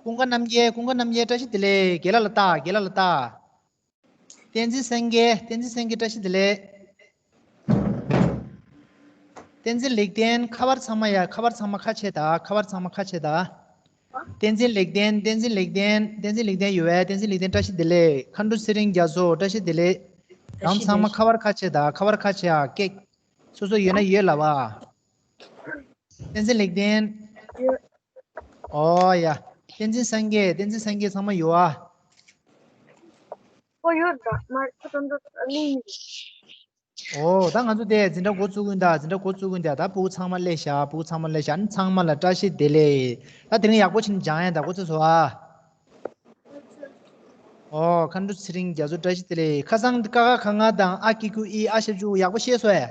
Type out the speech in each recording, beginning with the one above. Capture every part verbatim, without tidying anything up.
ཀུན་དགའ་རྣམ་རྒྱལ། ཀུན་དགའ་རྣམ་རྒྱལ། བཀྲ་ཤིས་བདེ་ལེགས། རྒན་ལགས་ལ་ལྟ། རྒན་ལགས་ལ་ལྟ། བསྟན་འཛིན་སེང་གེ། བསྟན་འཛིན་སེང་གེ། བཀྲ་ཤིས་བདེ་ལེགས། བསྟན་འཛིན་ལེགས་ལྡན། ཁ་པར་ཚང་མ་ཡ། ཁ་པར་ཚང་མ་ཁ་ཕྱེ་ད། ཁ་པར་ཚང་མ་ཁ་ཕྱེ་ད། བསྟན་འཛིན་ལེགས་ལྡན། བསྟན་འཛིན་ལེགས་ལྡན། བསྟན་འཛིན་ལེགས་ལྡན་ཡོད་པས། བསྟན་འཛིན་ལེགས་ལྡན། བཀྲ་ཤིས་བདེ་ལེགས། མཁའ་འགྲོ་ཚེ་རིང་རྒྱ་མཚོ། བཀྲ་ཤིས་བདེ་ལེགས། རང་ཚང་མ་ཁ་པར་ཁ་ཕྱེ་ད། ཁ་པར་ཁ་ཕྱེ་ཨ། ཀེག་སོ་སོ་ཡོད་ན་ཡོད་ལབ་ཨ། བསྟན་འཛིན་ལེགས་ལྡན། ཨོ་ཡ། བསྟན་འཛིན་སངས་རྒྱས། བསྟན་འཛིན་སངས་རྒྱས་ཚང་མ་ཡོད་ཨ། ཨོ་ཡོད་ད། མ་ཁ་ཏོན་ཏོ་ལིང་། ཨོ་ད་ང་ཚོ་དེ་འཛིན་གྲྭ་འགོ་བཙུགས་ཀྱིན་ད། འཛིན་གྲྭ་འགོ་བཙུགས་ཀྱིན་ད། ད་ཕྲུ་གུ་ཚང་མ་སླེབས་ཤག་ཕྲུ་གུ་ཚང་མ་སླེབས་ཤག་ཨ་ནི་ཚང་མ་ལ་བཀྲ་ཤིས་བདེ་ལེགས། ད་དེ་རིང་ཡག་པོ་བྱས་ནས་སྦྱང་ཡ་ད། གོ་ཚོད་སོང་ཨ། ཨོ་མཁའ་འགྲོ་ཚེ་རིང་རྒྱ་མཚོ། བཀྲ་ཤིས་བདེ་ལེགས། ཁ་སང་ཀ་ཁ་ག་ང་དང་ཨ་ཀི་ཀུ་ཨི་ཨ་ཞབས་ཀྱུ་ཡག་པོ་ཤེས་སོང་ཨེ།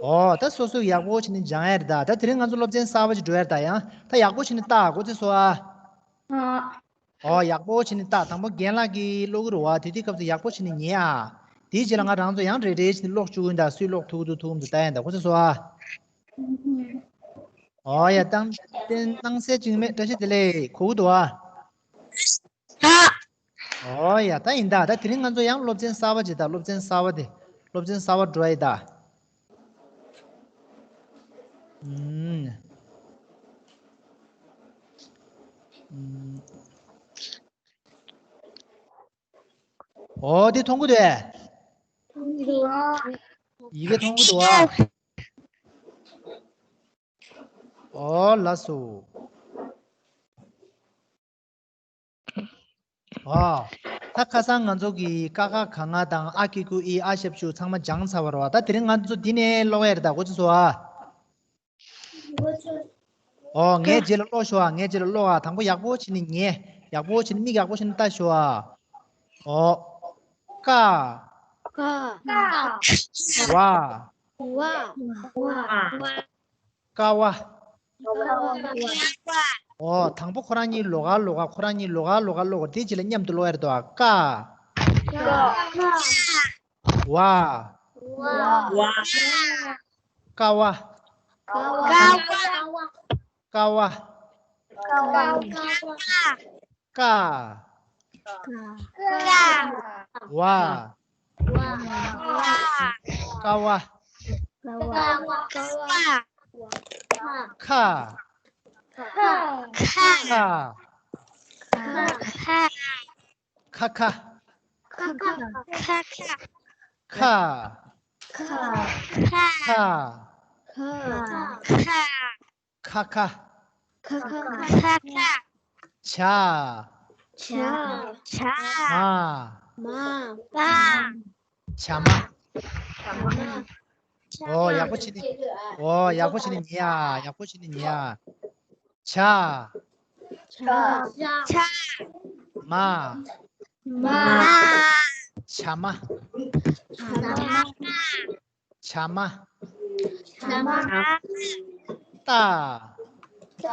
ཨོ་ད་སོ་སོ་ཡག་པོ་བྱས་ནས་སྦྱང་ཡ་རེད་ད། ད་དེ་རིང་ང་ཚོ་སློབ་ཚན་གསར་པ་ཅིག་འགྲོ་ཡ་རེད་ད། ཡང་ད་ཡག་པོ་བྱས་ནས་ལྟ། གོ་ཚོད་སོང་ཨ། ཨོ་ཡག་པོ་བྱས་ནས་ལྟ། དང་པོ་རྒན་ལགས་ཀྱིས་ཀློག་གི་རེད་བ། དེ་དུས་སྐབས་སུ་ཡག་པོ་བྱས་ནས་ཉན་ཨ། དེའི་རྗེས་ལ་ང་རང་ཚོ་ཡང་རེ་རེ་བྱས་ནས་ཀློག་བཅུག་གིན་ད། སུས་ཀློག་ཐུབ་ཀྱི་འདུག་ཐུབ་ཀྱི་འདུག་ལྟ་ཡ་ད། གོ་ཚོད་སོང་ཨ། ཨོ་ཡ། རྟག་བརྟན་སྣང་གསལ་འཇིགས་མེད། བཀྲ་ཤིས་བདེ་ལེགས། གོ་གི་འདུག་ཨ། ཨོ་ཡ། ད་ཡིན་ད། ད་དེ་རིང་ང་ཚོ་ཡང་སློབ་ཚན་གསར་པ་ཅིག་ད། སློབ་ཚན་གསར་པ་དེ། སློབ་ཚན་གསར་པ་འགྲོ་ཡི་ད། ཨུམ། ཨུམ། ཨོ་དེ་མཐོང་གི་འདུག་ཨེ། ཡི་གེ་མཐོང་གི་འདུག་ཨ། ཨོ་ལགས་སོ། ཨོ། ད་ཁ་སང་ང་ཚོ་གིས་ཀ་ཁ་ག་ང་དང་ཨ་ཀི་ཀུ་ཨི་ཨ་ཞབས་ཀྱུ་ཚང་མ་སྦྱངས་ཚར་བ་རེད་བ། ད་དེ་རིང་ང་ཚོ་འདི་ནས་ཀློག་ཡ་རེད་ད། གོ་ཚོད་སོང་ཨ། ཨོ་ངའི་རྗེས་ལ་ཀློག་ཤོག་ཨ། ངའི་རྗེས་ལ་ཀློག་ཨ། དང་པོ་ཡག་པོ་བྱས་ནས་ཉན། ཡག་པོ་བྱས་ནས་མིག་ཡག་པོ་བྱས་ནས་ལྟ་ཤོག་ཨ། ཨོ། ཀ། ཀ། ཝ། ཝ། ཀ་བ། ཀ་བ། ཨོ་དང་པོ་ཁོ་རང་གཉིས་ལོགས་ཀ་ལོགས་ཀ། ཁོ་རང་གཉིས་ལོགས་ཀ་ལོགས་ཀ་ཀློག་དགོས། དེའི་རྗེས་ལ་མཉམ་དུ་ཀློག་ཡ་རེད་དོ། ཀ། ཀ། ཝ། ཝ། ཀ་བ། ཀ་བ། ཀ་བ། ཀ། ཀ། ཝ། ཀ་བ། ཁ། ཁ། ཁ། ཁ། ཁ། ཁ། ཁ། ཁ། ཁ། ཁ། ཁ། ཁ། ཁ། ཁ། ཁ། ཁ། ཇ། ཇ། ཇ། མ། མ། མ། བྱ་མ། བྱ་མ། ཨོ་ཡག་པོ་བྱས་ནས། ཨོ་ཡག་པོ་བྱས་ནས་ཉན་ཨ། ཡག་པོ་བྱས་ནས་ཉན་ཨ། ཇ། ཇ། ཇ། མ། མ། བྱ་མ། བྱ་མ། བྱ་མ། བྱ་མ། ཏ། ཏ།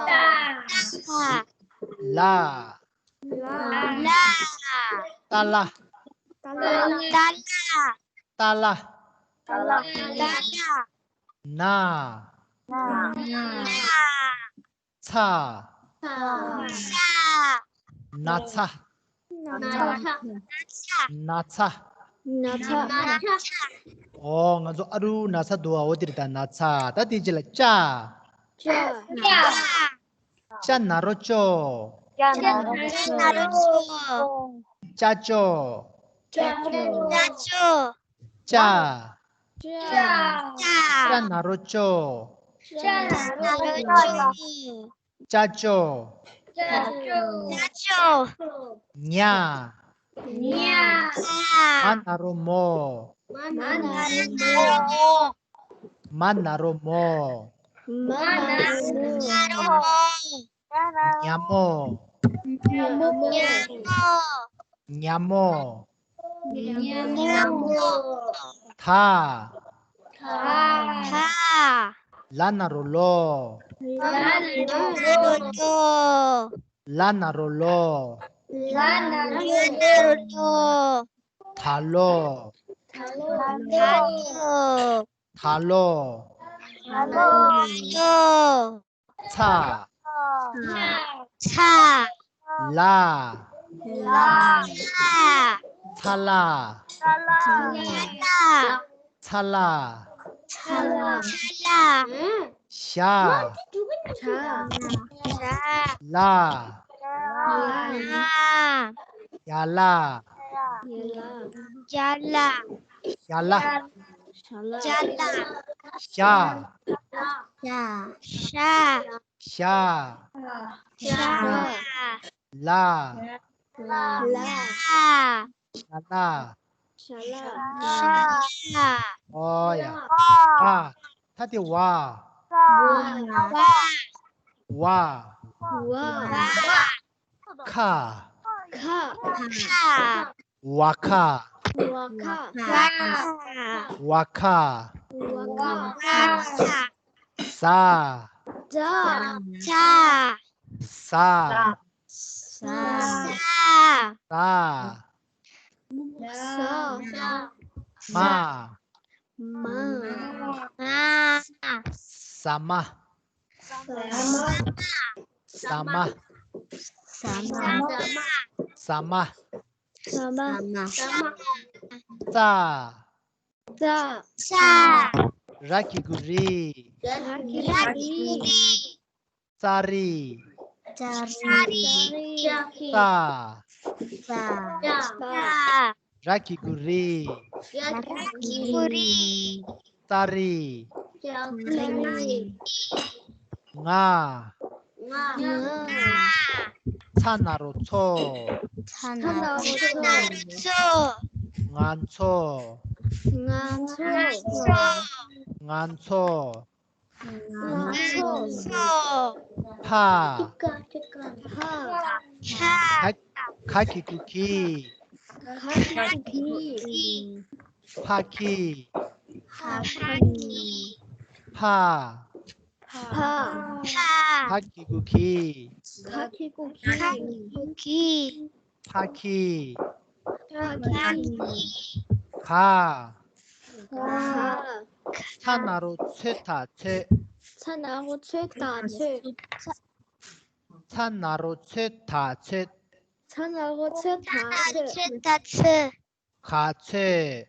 ལ། ལ། ཏ་ལ། ཏ་ལ། ཏ་ལ། ཏ་ལ། ན། ན། ཚ། ཚ། ན་ཚ། ན་ཚ། ན་ཚ། ཨོ་ང་ཚོ་ཨ་རུ་ན་ཚ་འདུག་ཨ། འོ་དེ་རེད་ད། ན་ཚ། ད་དེའི་རྗེས་ལ་ཅ། ཅ། ཅ་ན་རོ་ཅོ། ཅ་ན་རོ་ཅོ། ཅ་ཅོ། ཅ་ཅོ། ཅ། ཅ། ཅ་ན་རོ་ཅོ། ཅ་ན་རོ་ཅོ། ཅ་ཅོ། ཅ་ཅོ། ཉ། ཉ། མ་ན་རོ་མོ། མ་ན་རོ་མོ། མ་ན་རོ་མོ། མ་ན་རོ་མོ། ཉ་མོ། ཉ་མོ། ཉ་མོ། ཉ་མོ། ད། ད། ལ་ན་རོ་ལོ། ལ་ན་རོ་ལོ། ལ་ན་རོ་ལོ། ལ་ན་རོ་ལོ། ད་ལོ། ད་ལོ། ད་ལོ། ད་ལོ། ཚ། ཚ། ལ། ཚ། ཚ་ལ། ཚ་ལ། ཚ་ལ། ཚ་ལ། ཞ། ཞ། ལ། ལ། ཞ་ལ། ཞ་ལ། ཞ་ལ། ཞ་ལ། ཞ། ཞ། ཞ། ཞ། ཞ། ལ། ལ། ཞ་ལ། ཞ་ལ། ཨོ་ཡ། ཨ། ད་དེ་ཝ། ཝ། ཝ། ཝ། ཁ། ཁ། ཁ། ཝ་ཁ། ཝ་ཁ། ཝ་ཁ། ཟ། ཟ། ཟ། ཟ། ཟ། མ། མ། ཟ་མ། ཟ་མ། ཟ་མ། ཟ་མ། ཟ་མ། ཙ། ཙ། ར་གི་གུ་རི། ར་གི་གུ་རི། ཙ་རི། ཙ་རི། ཙ། ར་གི་གུ་རི། ར་གི་གུ་རི། ཙ་རི། ཙ་རི། ང་། ང་། ཚ་ན་རོ་ཚོ། ཚ་ན་རོ་ཚོ། ང་ཚོ། ང་ཚོ། ང་ཚོ། ང་ཚོ། ཕ། ཕ། ཁ་གི་གུ་ཁི། ཁ་གི་གུ་ཁི། ཕ་ཁི། ཕ་ཁི། ཕ། ཕ། ཕ་གི་གུ་ཁི། ཕ་གི་གུ་ཁི། ཕ་ཁི། ཕ་ཁི། ག། ག། ཚ་ན་རོ་ཚོ་ད་ཚོད། ཚ་ན་རོ་ཚོ་ད་ཚོད། ཚ་ན་རོ་ཚོ་ད་ཚོད། ཚ་ན་རོ་ཚོ་ད་ཚོད། ཚོད་ད་ཚོད། ག་ཚོད།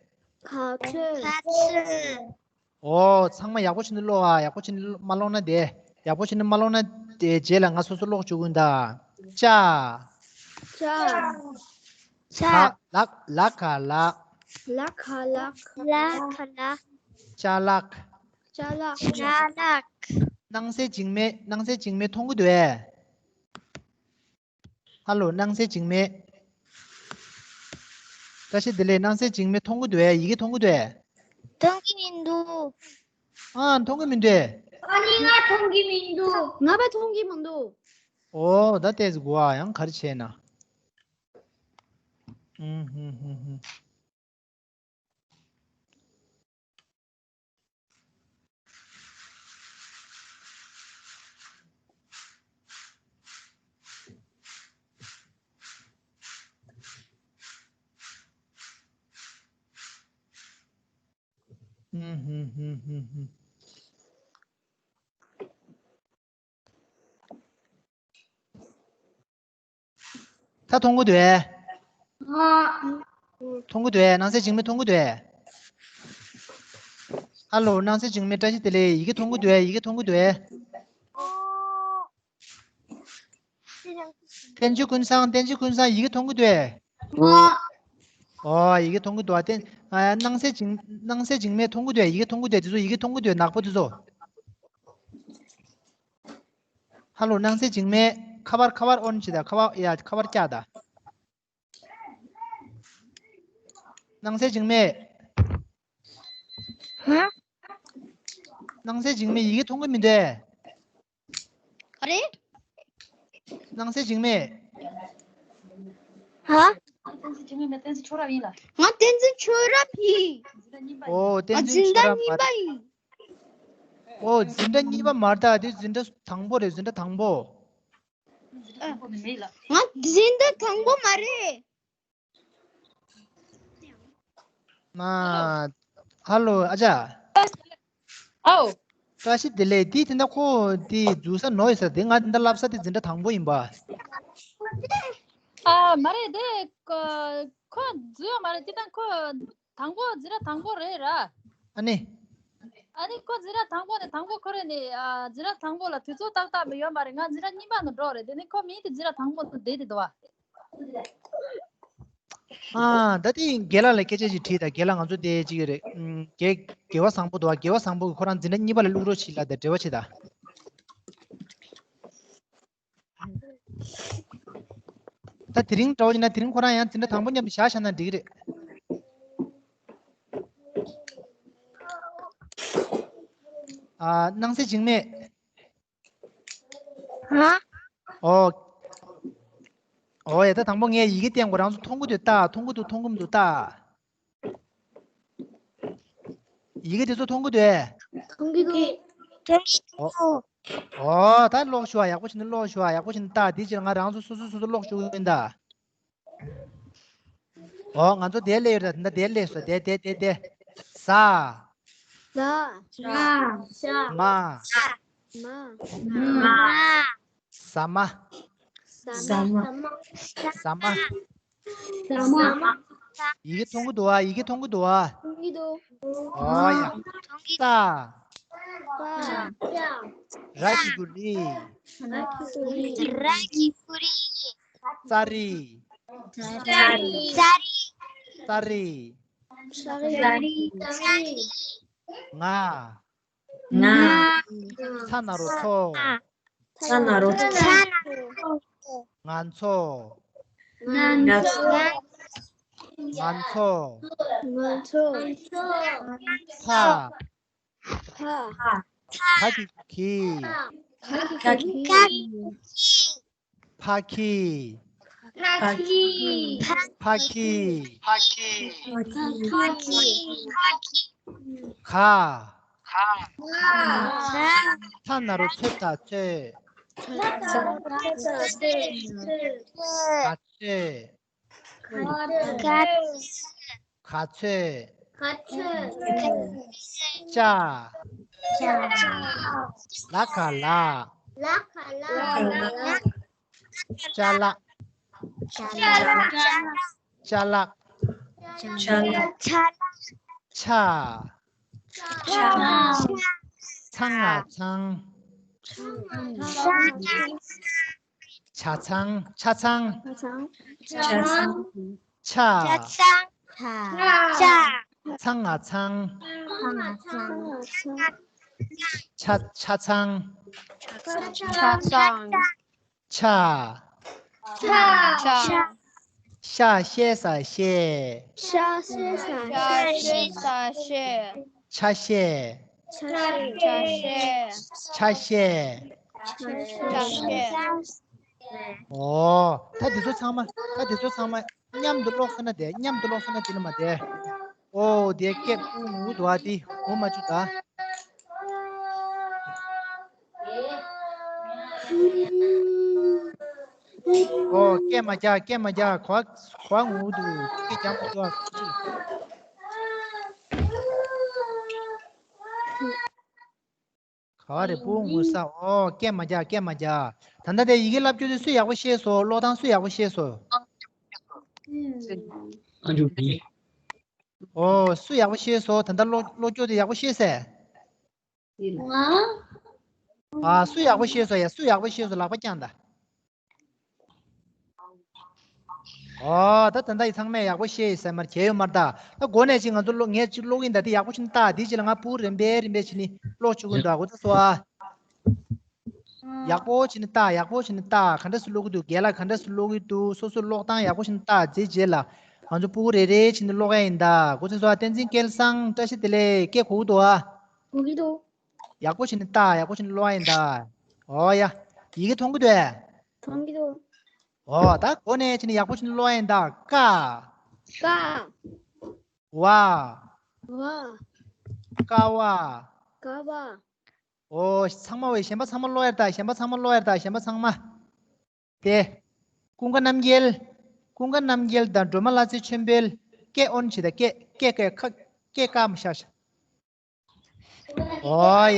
ག་ཚོད། ག་ཚོད། ཨོ། ཚང་མ་ཡག་པོ་བྱས་ནས་ཀློག་ཨ། ཡག་པོ་བྱས་ནས་མ་ཀློག་ན་དེ། ཡག་པོ་བྱས་ནས་མ་ཀློག་ན་དེ་རྗེས་ལ་ང་སོ་སོ་ཀློག་བཅུག་གི་ཡིན་ད། ཅ། ཅ། ལ། ལ་ག་ལགས། ལ་ག་ལགས། ལ་ག་ལགས། ཅ་ལག། ཅ་ལག། ཅ་ལག། སྣང་གསལ་འཇིགས་མེད། སྣང་གསལ་འཇིགས་མེད་མཐོང་གི་འདུག་ཨེ། ཧ་ལོ། སྣང་གསལ་འཇིགས་མེད། བཀྲ་ཤིས་བདེ་ལེགས། སྣང་གསལ་འཇིགས་མེད་མཐོང་གི་འདུག་ཨེ། ཡི་གེ་མཐོང་གི་འདུག་ཨེ། མཐོང་གི་མི་འདུག་ཨ། མཐོང་གི་མི་འདུག་ཨེ། ཨ་ནི་ང་མཐོང་གི་མི་འདུག་ང་པ་མཐོང་གི་མི་འདུག་ཨོ། ད་ལྟས་གོ་ཨ། ཡང་ག་རེ་བྱས་ན། ཨུམ་ཧུམ་ཧུམ་ཧུམ། ད་མཐོང་གི་འདུག་ཨེ། མཐོང་གི་འདུག་ཨེ། སྣང་གསལ་འཇིགས་མེད་མཐོང་གི་འདུག་ཨེ། ཧ་ལོ། སྣང་གསལ་འཇིགས་མེད། བཀྲ་ཤིས་བདེ་ལེགས། ཡི་གེ་མཐོང་གི་འདུག་ཨེ། ཡི་གེ་མཐོང་གི་འདུག་ཨེ། བསྟན་ཆོས་ཀུན་བཟང་། བསྟན་ཆོས་ཀུན་བཟང་། ཡི་གེ་མཐོང་གི་འདུག་ཨེ། ཨོ། ཡི་གེ་མཐོང་གི་འདུག་ཨ། བསྟན། ཨ། སྣང་གསལ་འཇིགས། སྣང་གསལ་འཇིགས་མེད་མཐོང་གི་འདུག་ཨེ། ཡི་གེ་མཐོང་གི་འདུག་ཨེ། དེ་ཚོ་ཡི་གེ་མཐོང་གི་འདུག་ཨེ། ནག་པོ་དེ་ཚོ། ཧ་ལོ། སྣང་གསལ་འཇིགས་མེད། ཁ་པར། ཁ་པར་ཨོན་བྱེད་དང་། ཁ་པར། ཡ། ཁ་པར་བཀྱག་དང་། སྣང་གསལ་འཇིགས་མེད། ཧ། སྣང་གསལ་འཇིགས་མེད། ཡི་གེ་མཐོང་གི་མི་འདུག་ཨེ། ག་རེ། སྣང་གསལ་འཇིགས་མེད། ཧ། ང་བསྟན་འཛིན་ཆོས་རབ་ཡིན། ཨོ། བསྟན་འཛིན་ཆོས་རབ་མ་རེད། ཨོ། འཛིན་གྲྭ་གཉིས་པ་མ་རེད་ད། དེ་འཛིན་གྲྭ་དང་པོ་རེད། འཛིན་གྲྭ་དང་པོ། ང་འཛིན་གྲྭ་དང་པོ་མ་རེད། མ། ཧ་ལོ། ཨ་ཅག་ཨའོ། བཀྲ་ཤིས་བདེ་ལེགས། དེ་དེ་འདྲ་ཁོ་དེ་འཛུལ་ས་ནོར་ཡོད་ས་དེ། ང་དེ་འདྲ་ལབ་ས་དེ་འཛིན་གྲྭ་དང་པོ་ཡིན་པ། ཨ་མ་རེད་དེ། ཁོ་ཁོ་འཛུལ་ཡོད་མ་རེད། དེ་དང་ཁོ་དང་པོ་འཛིན་གྲྭ་དང་པོ་རེད་ར། ཨ་ནི། ཨ་ནི་ཁོ་འཛིན་གྲྭ་དང་པོ་ནས། དང་པོ་ཁོ་རེད་ནི། ཨ་འཛིན་གྲྭ་དང་པོ་ལ་དུས་ཚོད་ཏག་ཏག་མི་ཡོད་མ་རེད། ང་འཛིན་གྲྭ་གཉིས་པ་ནང་འགྲོ་རེད། དེ་ནི་ཁོ་མིང་དེ་འཛིན་གྲྭ་དང་པོ་ནང་བསྡད་དེ་འདུག་བ། ཨ་ད་དེ་རྒན་ལགས་ལ་སྐད་ཆ་ཞིག་དྲིས་དང་། རྒན་ལགས། ང་ཚོ་དེ་ཅིག་རེད། ཨུམ། རྒན་རྒན་པ་བཟང་པོ་འདུག་བ། རྒན་པ་བཟང་པོ་གིས་ཁོ་རང་འཛིན་གྲྭ་གཉིས་པ་ལ་བླུག་རོགས་བྱེད་ལ་དང་འབྲེལ་བ་བྱེད་དང་། ད་དེ་རིང་འདྲ་བོ་ཡིན་ན་དེ་རིང་ཁོ་རང་ཡང་འཛིན་གྲྭ་དང་པོ་མཉམ་དུ་བཞག་བཞག་ན་འགྲིག་གི་རེད། ཨ་སྣང་གསལ་འཇིགས་མེད། ཧ། ཨོ། ཨོ་ཡ། ད་དང་པོ་ངས་ཡི་གེ་བསྟན་དགོས། རང་ཚོ་མཐོང་གི་འདུག་ལྟ། མཐོང་གི་འདུག་མཐོང་གི་མི་འདུག་ལྟ། ཡི་གེ་དེ་ཚོ་མཐོང་གི་འདུག་ཨེ། མཐོང་གི་འདུག་མཐོང་གི་འདུག་ཨོ། ཨོ་ད་ཀློག་ཤོག་ཨ། ཡག་པོ་བྱས་ནས་ཀློག་ཤོག་ཨ། ཡག་པོ་བྱས་ནས་ལྟ། དེའི་རྗེས་ལ་ང་རང་ཚོ་སོ་སོ་སོ་སོ་ཀློག་ཤོག་ཡིན་ད། ཨོ་ང་ཚོ་དེ་སླེབས་ཡོད་ད། ད་དེ་སླེབས་སོང་། དེ་དེ་དེ་དེ། ཟ། ཟ། ཟ། མ། མ། མ། ཟ་མ། ཟ་མ། ཟ་མ། ཟ་མ། ཡི་གེ་མཐོང་གི་འདུག་བ། ཡི་གེ་མཐོང་གི་འདུག་བ། མཐོང་གི་འདུག་ཨོ་ཡ། ཏ། ཏ། ར་གི་གུ་རི། ར་གི་གུ་རི། ཙ་རི། ཙ་རི། ཙ་རི། ང་། ང་། ཚ་ན་རོ་ཚོ། ཚ་ན་རོ་ཚོ། ང་ཚོ། ང་ཚོ། ང་ཚོ། ང་ཚོ། ཕ། ཕ། ཕ་གི་གུ་གི། ཕ་གི་གུ་གི། ཕ་ཁི། ཕ་ཁི། ཕ་ཁི། ག། ཚ་ན་རོ་ཚོ་ད་ཚོད། ག་ཚོད། ག་ཚོད། ག་ཚོད། ཅ། ཅ། ལ་ག་ལགས། ལ་ག་ལགས། ཅ་ལག་ཅ་ལག་ཅ་ལག་ཆ། ཆ། ཚ་ང་ཚང་། ཆ་ཚང་། ཆ་ཚང་། ཆ། ཚ་ང་ཚང་། ཆ། ཆ་ཚང་། ཆ་ཚང་། ཆ། ཆ། ཆ། ཤ་ཤེ་ས་ཤེས། ཤ་ཤེ་ས་ཤེས། ཤ་ཤེ་ས་ཤེས། ཆ་ཤེས། ཆ་ཤེས། ཆ་ཤེས། ཆ་ཤེས། ཆ་ཤེས། ཨོ། ད་འདི་ཚོ་ཚང་མ། ད་འདི་ཚོ་ཚང་མ། མཉམ་དུ་ཀློག་ས་ན་དེ། མཉམ་དུ་ཀློག་ས་ན་དེ་ལ་མ་དེ། ཨོ་དེ་སྐད་ཕྲ་མོ་འདུག་ཨ། དེ་གོ་མ་བཅུག་ད། ཨོ་སྐད་མ་རྒྱག་སྐད་མ་རྒྱག་གོ་བ། གོ་བ་ངུ་འདུག་སྐད་རྒྱག་མ་བཅུག་ཨ། ག་བ་རེད། ཕྲ་མོ་ངུ་ས། ཨོ་སྐད་མ་རྒྱག་སྐད་མ་རྒྱག་ད་ལྟ་དེ་ཡི་གེ་བསླབ་རྒྱུ་དེ་སུས་ཡག་པོ་ཤེས་སོང་། ཀློག་སྟངས་སུས་ཡག་པོ་ཤེས་སོང་། ཨ་འཇུ་ཡིན། ཨོ་སུས་ཡག་པོ་ཤེས་སོང་། ད་ལྟ་ཀློག་ཀློག་རྒྱུ་དེ་ཡག་པོ་ཤེས་སོང་། ང་། ཨ་སུས་ཡག་པོ་ཤེས་སོང་། ཡ་སུས་ཡག་པོ་ཤེས་སོང་། ལག་པ་བརྐྱངས་ད། ཨོ་ད་ད་ལྟ་ཡི་ཚང་མས་ཡག་པོ་ཤེས་ཡི་ཟེར་མར་གྱེས་ཡོད་མར་ད། ད་འགོ་ནས་ཅིག་ང་ཚོ་ཀློག་ངས་ཅིག་ཀློག་གིན་ད། དེ་ཡག་པོ་བྱས་ནས་ལྟ། དེའི་རྗེས་ལ་ང་ཕྲུ་གུ་རིམ་པས་རིམ་པས་བྱས་ནས་ཀློག་བཅུག་གིན་ད། གོ་ཚོད་སོང་ཨ། ཡག་པོ་བྱས་ནས་ལྟ། ཡག་པོ་བྱས་ནས་ལྟ། ག་འདྲ་སེ་ཀློག་གི་འདུག་རྒན་ལགས་ག་འདྲ་སེ་ཀློག་གི་འདུག་སོ་སོའི་ཀློག་སྟངས་ཡག་པོ་བྱས་ནས་ལྟ། དེའི་རྗེས་ལ་ང་ཚོ་ཕྲུ་གུ་རེ་རེ་བྱས་ནས་ཀློག་ཡ་ཡིན་ད། གོ་ཚོད་སོང་ཨ། བསྟན་འཛིན་སྐལ་བཟང་བཀྲ་ཤིས་བདེ་ལེགས། སྐད་གོ་གི་འདུག་ཨ། གོ་གི་འདུག་ཡག་པོ་བྱས་ནས་ལྟ། ཡག་པོ་བྱས་ནས་ཀློག་ཡ་ཡིན་ད། ཨོ་ཡ། ཡི་གེ་མཐོང་གི་འདུག་ཨེ། མཐོང་གི་འདུག་ཨོ་ད་འགོ་ནས་བྱས་ནས་ཡག་པོ་བྱས་ནས་ཀློག་ཡ་ཡིན་ད། ཀ། ཀ། བ། བ། ཀ་བ། ཀ་བ། ཨོ་ཚང་མ་བས་གཞན་པ་ཚང་མ་ཀློག་ཡ་ད། གཞན་པ་ཚང་མ་ཀློག་ཡ་ད། གཞན་པ་ཚང་མ། དེ། ཀུན་དགའ་རྣམ་རྒྱལ། ཀུན་དགའ་རྣམ་རྒྱལ་དང་སྒྲོལ་མ་ལྷ་རྩེ་ཆོས་འཕེལ། སྐད་ཨོན་བྱེད་དང་། སྐད་སྐད་སྐད་ཁ་སྐད་བཀག་མ་བཞག་བཞག་ཨོ་ཡ།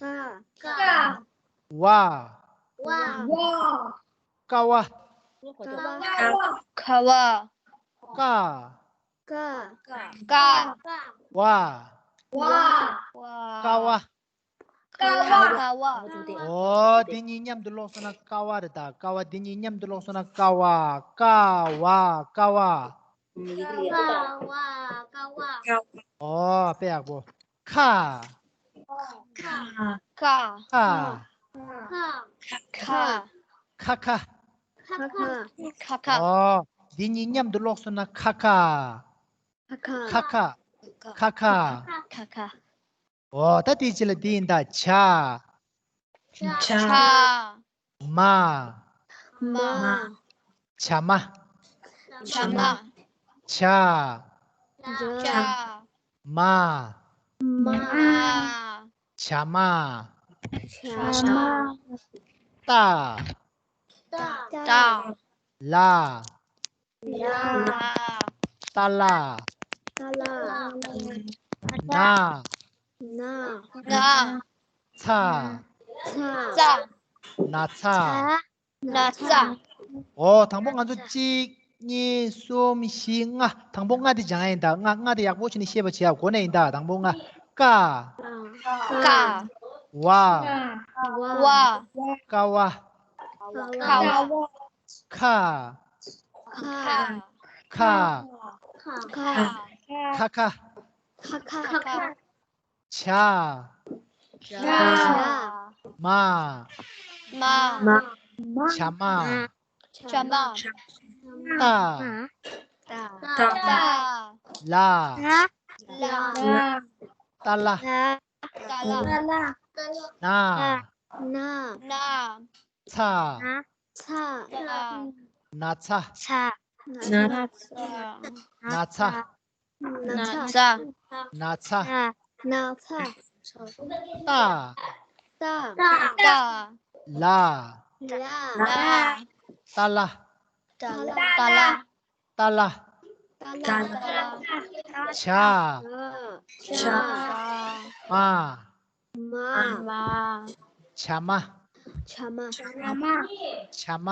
ཀ་ཀ་ཝ་ཝ་ཀ་ཝ་ཀ་ཝ་ཀ་ཀ་ཀ་ཀ་ཀ་ཀ་ཝ་ཝ་ཀ་ཝ། ཀ་ཀ་ཀ་ཝ། ཀ་ཝ། ཨོ། འདི་གཉིས་མཉམ་དུ་ཀློག་སོང་ན་ཀ་ཝ་རེད་ད། ཀ་ཝ། འདི་གཉིས་མཉམ་དུ་ཀློག་སོང་ན་ཀ་ཝ། ཀ་ཝ། ཀ་ཝ། ཀ་ཝ། ཀ་ཝ། ཀ་ཝ། ཨོ། དཔེ་ཡག་པོ། ཁ། ཁ། ཁ། ཁ། ཁ། ཁ། ཁ། ཁ་ཁ། ཨོ། འདི་གཉིས་མཉམ་དུ་ཀློག་སོང་ན་ཁ་ཁ། ཁ་ཁ། ཁ་ཁ། ཁ་ཁ། ཁ་ཁ། ཨོ། ད་དེའི་རྗེས་ལ་འདི་ཡིན་ད། བྱ། བྱ། མ། མ། བྱ་མ། བྱ་མ། བྱ། བྱ། མ། མ། བྱ་མ། བྱ་མ། ཏ། ཏ། ལ། ལ། ཏ་ལ། ཏ་ལ། ན། ན། ན། ཚ། ཚ། ཚ། ན་ཚ། ན་ཚ། ཨོ། དང་པོ་ང་ཚོ་གཅིག་གཉིས། གསུམ། བཞི། ལྔ། དང་པོ་ལྔ་དེ་སྦྱང་ཡ་ཡིན་ད། ལྔ། ལྔ་དེ་ཡག་པོ་བྱས་ནས་ཤེས་པ་བྱེད་ཡ། འགོ་ནས་ཡིན་ད། དང་པོ་ལྔ། ཀ། ཀ། ཝ། ཝ། ཀ་ཝ། ཀ་ཝ། ཁ། ཁ། ཁ། ཁ། ཁ་ཁ། ཁ་ཁ། བྱ། བྱ། མ། མ། བྱ་མ། བྱ་མ། ཏ། ཏ། ལ། ལ། ཏ་ལ། ཏ་ལ། ན། ན། ཚ། ཚ། ན་ཚ། ཚ། ན་ཚ། ན་ཚ། ན་ཚ། ན་ཚ། ན་ཚ། ཏ། ཏ། ཏ། ལ། ལ། ཏ་ལ། ཏ་ལ། ཏ་ལ། ཏ་ལ། བྱ། བྱ། མ། མ། བྱ་མ། བྱ་མ། བྱ་མ།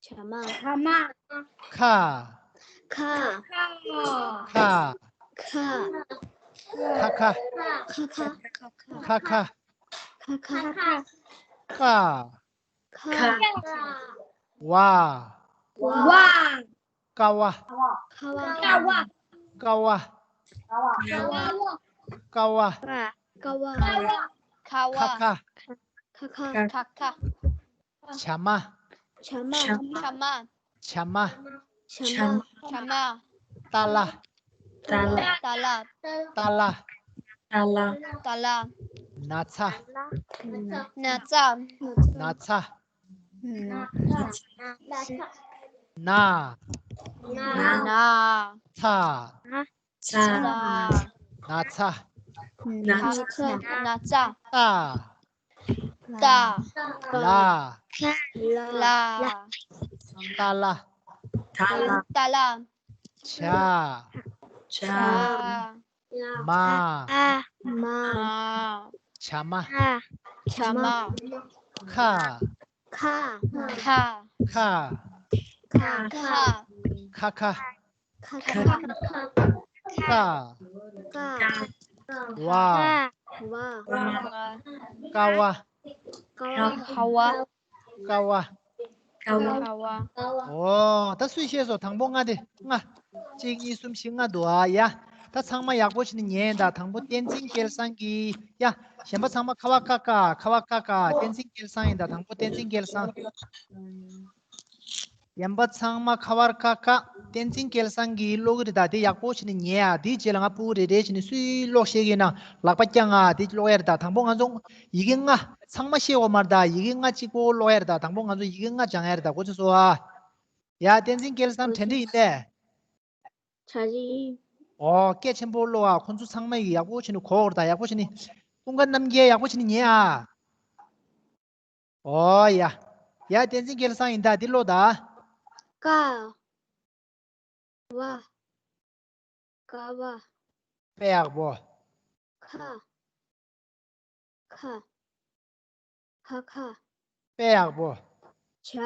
བྱ་མ། ཁ། ཁ། ཁ། ཁ་ཁ། ཁ་ཁ། ཁ་ཁ། ཀ། ཝ། ཀ་ཝ། ཀ་ཝ། ཀ་ཝ། ཀ་ཝ། ཁ་ཁ། ཁ་ཁ། བྱ་མ། བྱ་མ། བྱ་མ། བྱ་མ། ཏ་ལ། ཏ་ལ། ཏ་ལ། ཏ་ལ། ཏ་ལ། ན་ཚ། ན་ཚ། ན་ཚ། ན། ན། ཚ། ཚ། ན་ཚ། ན་ཚ། ན་ཚ། ཏ། ཏ། ལ། ལ། ཏ་ལ། ཏ་ལ། བྱ། བྱ། མ། མ། བྱ་མ། བྱ་མ། ཁ། ཁ། ཁ། ཁ། ཁ་ཁ། ཀ། ཝ། ཀ་ཝ། ཀ་ཝ། ཀ་ཝ། ཨོ། ད་སུས་ཤེས་སོང་། དང་པོ་ལྔ་དེ། ལྔ། གཅིག་གཉིས་གསུམ་བཞི་ལྔ་འདུག་ཨ། ཡ། ད་ཚང་མ་ཡག་པོ་བྱས་ནས་ཉན་ད། དང་པོ་བསྟན་འཛིན་སྐལ་བཟང་གིས། ཡ། གཞན་པ་ཚང་མ་ཁ་བ་ཀ་ཀ། ཁ་བ་ཀ་ཀ། བསྟན་འཛིན་སྐལ་བཟང་ཡིན་ད། དང་པོ་བསྟན་འཛིན་སྐལ་བཟང་། གཞན་པ་ཚང་མ་ཁ་བར་ཀ་ཀ། བསྟན་འཛིན་སྐལ་བཟང་གིས་ཀློག་གི་རེད་ད། དེ་ཡག་པོ་བྱས་ནས་ཉན་ཨ། དེའི་རྗེས་ལ་ང་ཕྲུ་གུ་རེ་རེ་བྱས་ནས་སུས་ཀློག་ཤེས་ཀྱི་ན་ལག་པ་བརྐྱངས་ཨ། དེ་ཀློག་ཡ་རེད་ད། དང་པོ་ང་ཚོ་ཡི་གེ་ལྔ་ཚང་མ་ཤེས་དགོས་མ་རེད་ད། ཡི་གེ་ལྔ་གཅིག་པོ་ཀློག་ཡ་རེད་ད། དང་པོ་ང་ཚོ་ཡི་གེ་ལྔ་སྦྱང་ཡ་རེད་ད། གོ་ཚོད་སོང་ཨ། ཡ། བསྟན་འཛིན་སྐལ་བཟང་གྲ་སྒྲིག་ཡིན་པས། གྲ་སྒྲིག་ཡིན། ཨོ་སྐད་ཆེན་པོ་ཀློག་ཨ། ཁོང་ཚོ་ཚང་མ་ཡིས་ཡག་པོ་བྱས་ནས་གོ་དགོས་རེད་ད། ཡག་པོ་བྱས་ནས། ཀུན་དགའ་རྣམ་རྒྱལ་ཡག་པོ་བྱས་ནས་ཉན་ཨ། ཨོ་ཡ། ཡ་བསྟན་འཛིན་སྐལ་བཟང་ཡིན་ད། འདི་ཀློག་ད། ཀ་བ། ཀ་བ། དཔེ་ཡག་པོ། ཁ། ཁ། ཁ་ཁ། དཔེ་ཡག་པོ། ཇ།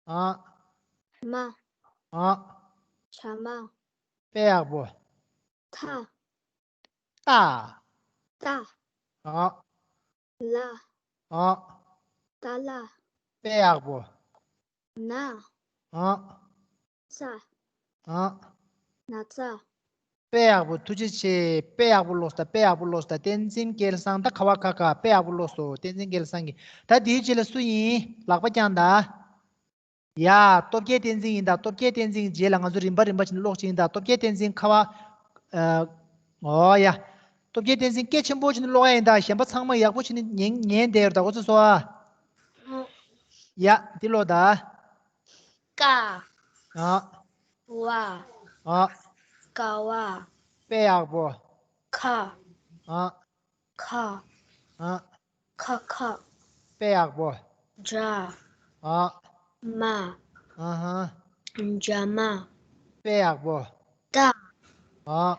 ཨ། མ། ཨ། ཇ་མ། དཔེ་ཡག་པོ། ཐ། ཏ། ཏ། ཨ། ལ། ཨ། ཏ་ལ། དཔེ་ཡག་པོ། ན། ཨ། ཚ། ཨ། ན་ཚ། དཔེ་ཡག་པོ། ཐུགས་རྗེ་ཆེ། དཔེ་ཡག་པོ་ཀློག་སོང་ད། དཔེ་ཡག་པོ་ཀློག་སོང་ད། བསྟན་འཛིན་སྐལ་བཟང་། ད་ཁ་བ་ཁ་ཁ། དཔེ་ཡག་པོ་ཀློག་སོང་བསྟན་འཛིན་སྐལ་བཟང་གིས། ད་དེའི་རྗེས་ལ་སུ་ཡིན། ལག་པ་བརྐྱངས་ད། ཡ། སྟོབས་རྒྱལ་བསྟན་འཛིན་ཡིན་ད། སྟོབས་རྒྱལ་བསྟན་འཛིན་རྗེས་ལ་ང་ཚོ་རིམ་པ་རིམ་པ་བྱས་ནས་ཀློག་ཅིག་ཡིན་ད། སྟོབས་རྒྱལ་བསྟན་འཛིན་ཁ་བ། ཨ། ཨོ་ཡ། སྟོབས་རྒྱལ་བསྟན་འཛིན་སྐད་ཆེན་པོ་བྱས་ནས་ཀློག་ཡ་ཡིན་ད། གཞན་པ་ཚང་མ་ཡག་པོ་བྱས་ནས་ཉན་ཉན་བསྡད་ཡོད་ད། འོ་ཙི་སོ་ཨ། ཡ། འདི་ཀློག་ད། ཀ། ཨ། བ། ཨ། ཀ་བ། དཔེ་ཡག་པོ། ཁ། ཨ། ཁ། ཨ། ཁ་ཁ། དཔེ་ཡག་པོ། ཇ། ཨ། མ། ཨ་ཧ། ཇ་མ། དཔེ་ཡག་པོ། ཏ། ཨ།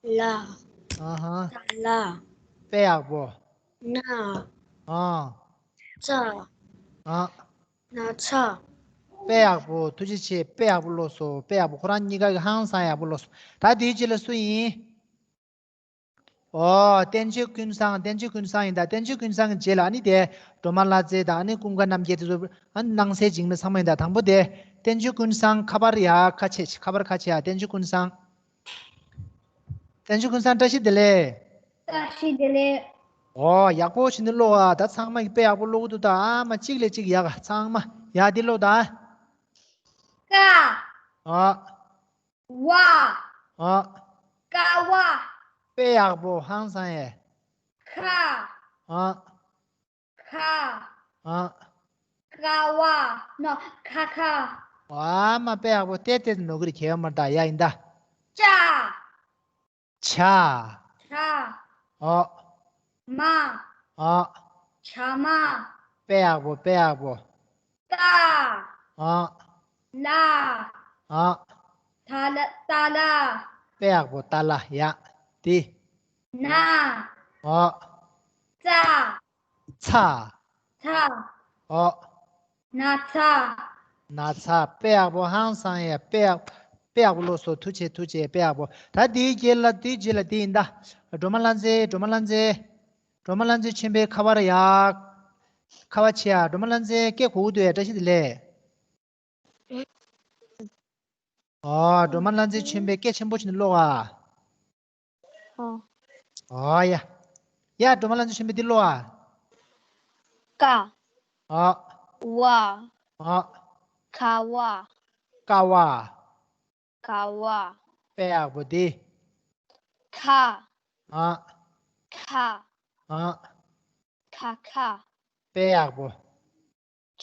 ལ། ཨ་ཧ། ཏ་ལ། དཔེ་ཡག་པོ། ན། ཨ། ཚ། ཨ། ན་ཚ། དཔེ་ཡག་པོ། ཐུགས་རྗེ་ཆེ། དཔེ་ཡག་པོ་ཀློག་སོང་། དཔེ་ཡག་པོ། ཁོ་རང་གཉིས་ཀ་གིས་ཧང་སང་ཡག་པོ་ཀློག་སོང་། ད་དེའི་རྗེས་ལ་སུ་ཡིན། ཨོ། བསྟན་ཆོས་ཀུན་བཟང་། བསྟན་ཆོས་ཀུན་བཟང་ཡིན་ད། བསྟན་ཆོས་ཀུན་བཟང་གི་རྗེས་ལ་ཨ་ནི་དེ་སྒྲོལ་མ་ལྷ་མཛེས་དང་། ཨ་ནི་ཀུན་དགའ་རྣམ་རྒྱལ། དེ་ཚོ་ཨ་ནི་སྣང་གསལ་འཇིགས་མེད་ཚང་མ་ཡིན་ད། དང་པོ་དེ་བསྟན་ཆོས་ཀུན་བཟང་། ཁ་པར་ཡ་ཁ་ཕྱེ། ཁ་པར་ཁ་ཕྱེ་ཡ། བསྟན་ཆོས་ཀུན་བཟང་། བསྟན་ཆོས་ཀུན་བཟང་། བཀྲ་ཤིས་བདེ་ལེགས། བཀྲ་ཤིས་བདེ་ལེགས། ཨོ། ཡག་པོ་བྱས་ནས་ཀློག་ཨ། ད་ཚང་མ་གིས་དཔེ་ཡག་པོ་ཀློག་གི་འདུག་ད། ཨ་མ་གཅིག་ལས་གཅིག་ཡག་ག། ཚང་མ་ཡ། འདི་ཀློག་ད། ཀ། ཨ། བ། ཨ། ཀ་བ། དཔེ་ཡག་པོ། ཧང་སང་ཡས། ཁ། ཨ། ཁ། ཨ། ཀ་བ། ནོ། ཁ་ཁ། ཨ་མ་དཔེ་ཡག་པོ། ཏེ་ཏེ་ནོ་གི་རི་ཁྱེད་མར་ད་ཡ་ཡིན་ད། ཅ། ཆ། ཆ། ཨ། མ། ཨ། ཆ་མ། དཔེ་ཡག་པོ། དཔེ་ཡག་པོ། ཏ། ཨ། ལ། ཨ། ཏ་ལ། ཏ་ལ། དཔེ་ཡག་པོ། ཏ་ལ། ཡ། དེ། ན། ཨ། ཙ། ཚ། ཚ། ཨ། ན་ཚ། ན་ཚ། དཔེ་ཡག་པོ། ཧང་སང་ཡ། དཔེ་ཡག་དཔེ་ཡག་པོ་ཀློག་སོང་། ཐུགས་རྗེ་ཆེ། ཐུགས་རྗེ་ཆེ། དཔེ་ཡག་པོ། ད་དེའི་རྗེས་ལ། དེའི་རྗེས་ལ་དེ་ཡིན་ད། སྒྲོལ་མ་ལྷ་མཛེས། སྒྲོལ་མ་ལྷ་མཛེས། སྒྲོལ་མ་ལྷ་མཛེས་ཆོས་འཕེལ་ཁ་པར་ཡ། ཁ་པར་ཕྱེ་ཡ། སྒྲོལ་མ་ལྷ་མཛེས་སྐད་གོ་གི་འདུག་ཡ། བཀྲ་ཤིས་བདེ་ལེགས། ཨོ། སྒྲོལ་མ་ལྷ་མཛེས་ཆོས་འཕེལ་སྐད་ཆེན་པོ་བྱས་ནས་ཀློག་ཨ། ཨོ། ཨོ་ཡ། ཡ། སྒྲོལ་མ་ལྷ་མཛེས་ཆོས་འཕེལ་འདི་ཀློག་ཨ། ཀ། ཨོ། བ། ཨོ། ཁ་བ། ཀ་བ། ཀ་བ། དཔེ་ཡག་པོ་འདི། ཁ། ཨོ། ཁ། ཨོ། ཁ་ཁ། དཔེ་ཡག་པོ།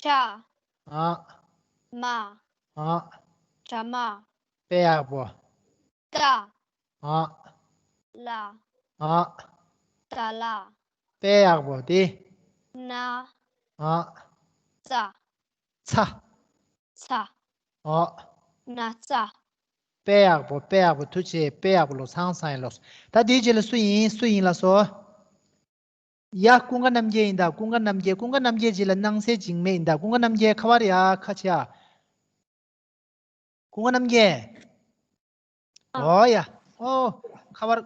ཅ། ཨོ། མ། ཨོ། ཅ་མ། དཔེ་ཡག་པོ། ཏ། ཨོ། ལ། ཨོ། ཏ་ལ། དཔེ་ཡག་པོ་འདི། ན། ཨོ། ཙ། ཚ། ཚ། ཨོ། ན་ཚ། དཔེ་ཡག་པོ། དཔེ་ཡག་པོ། ཐུགས་རྗེ་ཆེ། དཔེ་ཡག་པོ་ཀློག་ཧང་སང་ཡ་ཀློག་ད་དེའི་རྗེས་ལ་སུ་ཡིན། སུ་ཡིན་ལགས་སོ། ཡ། ཀུན་དགའ་རྣམ་རྒྱལ་ཡིན་ད། ཀུན་དགའ་རྣམ་རྒྱལ། ཀུན་དགའ་རྣམ་རྒྱལ་རྗེས་ལ་སྣང་གསལ་འཇིགས་མེད་ཡིན་ད། ཀུན་དགའ་རྣམ་རྒྱལ་ཁ་པར་ཡ་ཁ་ཕྱེ་ཡ། ཀུན་དགའ་རྣམ་རྒྱལ། ཨོ་ཡ། ཨོ། ཁ་པར་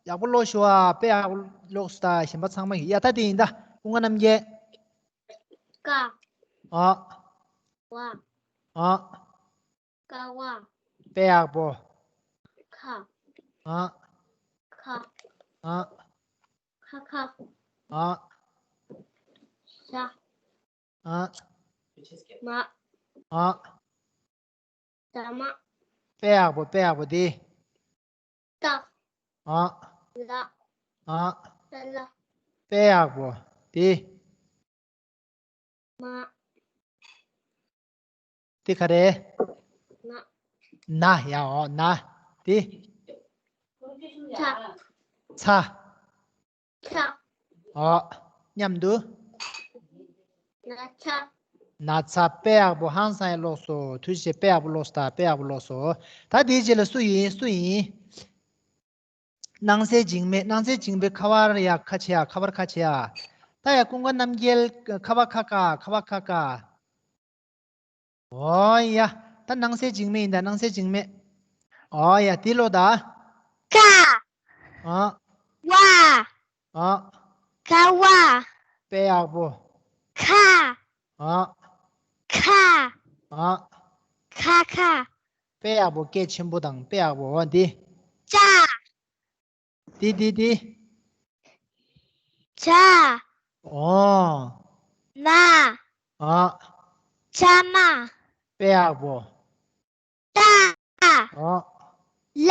ཡག་པོ་ཀློག་ཤོག་ཨ། དཔེ་ཡག་པོ་ཀློག་སོང་ད། གཞན་པ་ཚང་མ་གིས། ཡ། ད་དེ་ཡིན་ད། ཀུན་དགའ་རྣམ་རྒྱལ། ཀ། ཨོ། བ། ཨོ། ཀ་བ། དཔེ་ཡག་པོ། ཁ། ཨོ། ཁ། ཨོ། ཁ་ཁ། ཨོ། ཤ། ཨོ། མ། ཨོ། ད་མ། དཔེ་ཡག་པོ། དཔེ་ཡག་པོ་འདི། ཏ། ཨོ། ལ། ཨོ། ཏ་ལ། དཔེ་ཡག་པོ་འདི། མ། འདི་ག་རེ། ན། ན་ཡ། ཨོ། ན། འདི། ཚ། ཚ། ཚ། འོ། མཉམ་དུ། ན་ཚ། ན་ཚ། དཔེ་ཡག་པོ། ཧང་སང་ཡང་ཀློག་སོ། ཐུགས་རྗེ་ཆེ། དཔེ་ཡག་པོ་ཀློག་སོ། ད་དཔེ་ཡག་པོ་ཀློག་སོ། ད་དེའི་རྗེས་ལ་སུ་ཡིན། སུ་ཡིན། སྣང་གསལ་འཇིགས་མེད། སྣང་གསལ་འཇིགས་མེད། ཁ་པར་ཡ་ཁ་ཆེ་ཡ། ཁ་པར་ཁ་ཆེ་ཡ། ད་ཡ་ཀུན་དགའ་རྣམ་རྒྱལ། ཁ་པར་ཁ་ཀ་ཁ་པར་ཁ་ཀ་འོ་ཡ། ད་སྣང་གསལ་འཇིགས་མེད་ཡིན་ད། སྣང་གསལ་འཇིགས་མེད། འོ་ཡ། དེ་ཀློག་ད། ཀ་ཨ། ཝ་ཨ། ཀ་ཝ། དཔེ་ཡག་པོ། ཁ་ཨ། ཁ་ཨ། ཁ་ཁ། དཔེ་ཡག་པོ། སྐད་ཆེན་པོ་དང་དཔེ་ཡག་པོ། འོ་འདི། ཅ། འདི་འདི་འདི། ཇ། འོ། མ། ཨ། ཇ་མ། དཔེ་ཡག་པོ། ཏ། ཨ། ལ།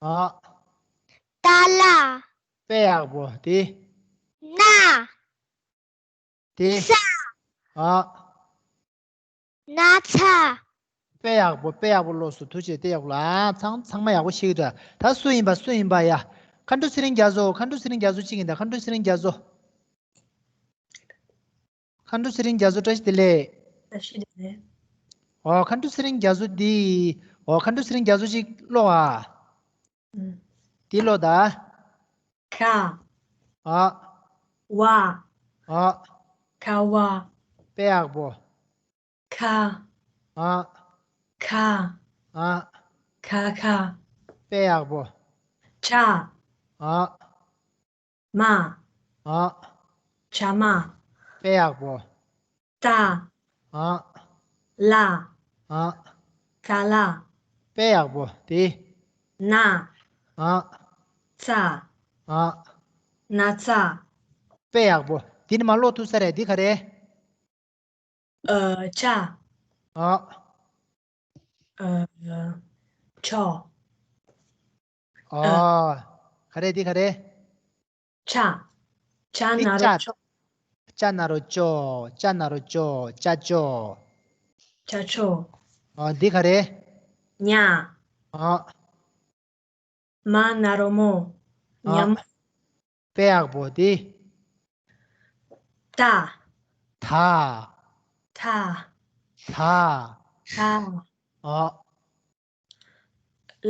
ཨ། ཏ་ལ། དཔེ་ཡག་པོ། འདི། ན། དེ། ཚ། ཨ། ན་ཚ། དཔེ་ཡག་པོ། དཔེ་ཡག་པོ་ཀློག་སོ། ཐུགས་རྗེ་ཆེ། དཔེ་ཡག་པོ་ལ། ཚང་ཚང་མ་ཡག་པོ་ཤེས་ཀྱི་འདུག་ད་སུ་ཡིན་པ། སུ་ཡིན་པ་ཡ། མཁའ་འགྲོ་ཚེ་རིང་རྒྱ་མཚོ། མཁའ་འགྲོ་ཚེ་རིང་རྒྱ་མཚོ་གཅིག་ཡིན་ད། མཁའ་འགྲོ་ཚེ་རིང་རྒྱ་མཚོ། མཁའ་འགྲོ་ཚེ་རིང་རྒྱ་མཚོ། བཀྲ་ཤིས་བདེ་ལེགས། བཀྲ་ཤིས་བདེ་ལེགས། འོ། མཁའ་འགྲོ་ཚེ་རིང་རྒྱ་མཚོ་འདི། འོ། མཁའ་འགྲོ་ཚེ་རིང་རྒྱ་མཚོ་གཅིག་ཀློག་ཨ། ཨུམ། འདི་ཀློག་ད། ཁ། ཨ། ཝ། ཨ། ཁ་ཝ། དཔེ་ཡག་པོ། ཁ། ཨ། ཁ། ཨ། ཁ་ཁ། དཔེ་ཡག་པོ། ཇ། ཨ། མ། ཨ། ཇ་མ། དཔེ་ཡག་པོ། ཏ། ཨ། ལ། ཨ། ཏ་ལ། དཔེ་ཡག་པོ། དེ། ན། ཨ། ཚ། ཨ། ན་ཚ། དཔེ་ཡག་པོ། དེ་ནི་མ་ཀློག་ཐུབ་ས་རེད། འདི་ག་རེད། ཨ། ཇ། ཨ། ཨ། ཇོ། ཨ། ག་རེ། འདི་ག་རེ། ཇ། ཇ་ན་རོ་ཇོ། ཇ་ན་རོ་ཇོ། ཇ་ན་རོ་ཇོ། ཇ་ཇོ། ཇ་ཇོ། ཨ། འདི་ག་རེ། ཉ། ཨ། མ་ན་རོ་མོ། ཉ་མོ། དཔེ་ཡག་པོ། འདི། ཏ། ཐ། ཐ། ཐ། ཐ། ཨ།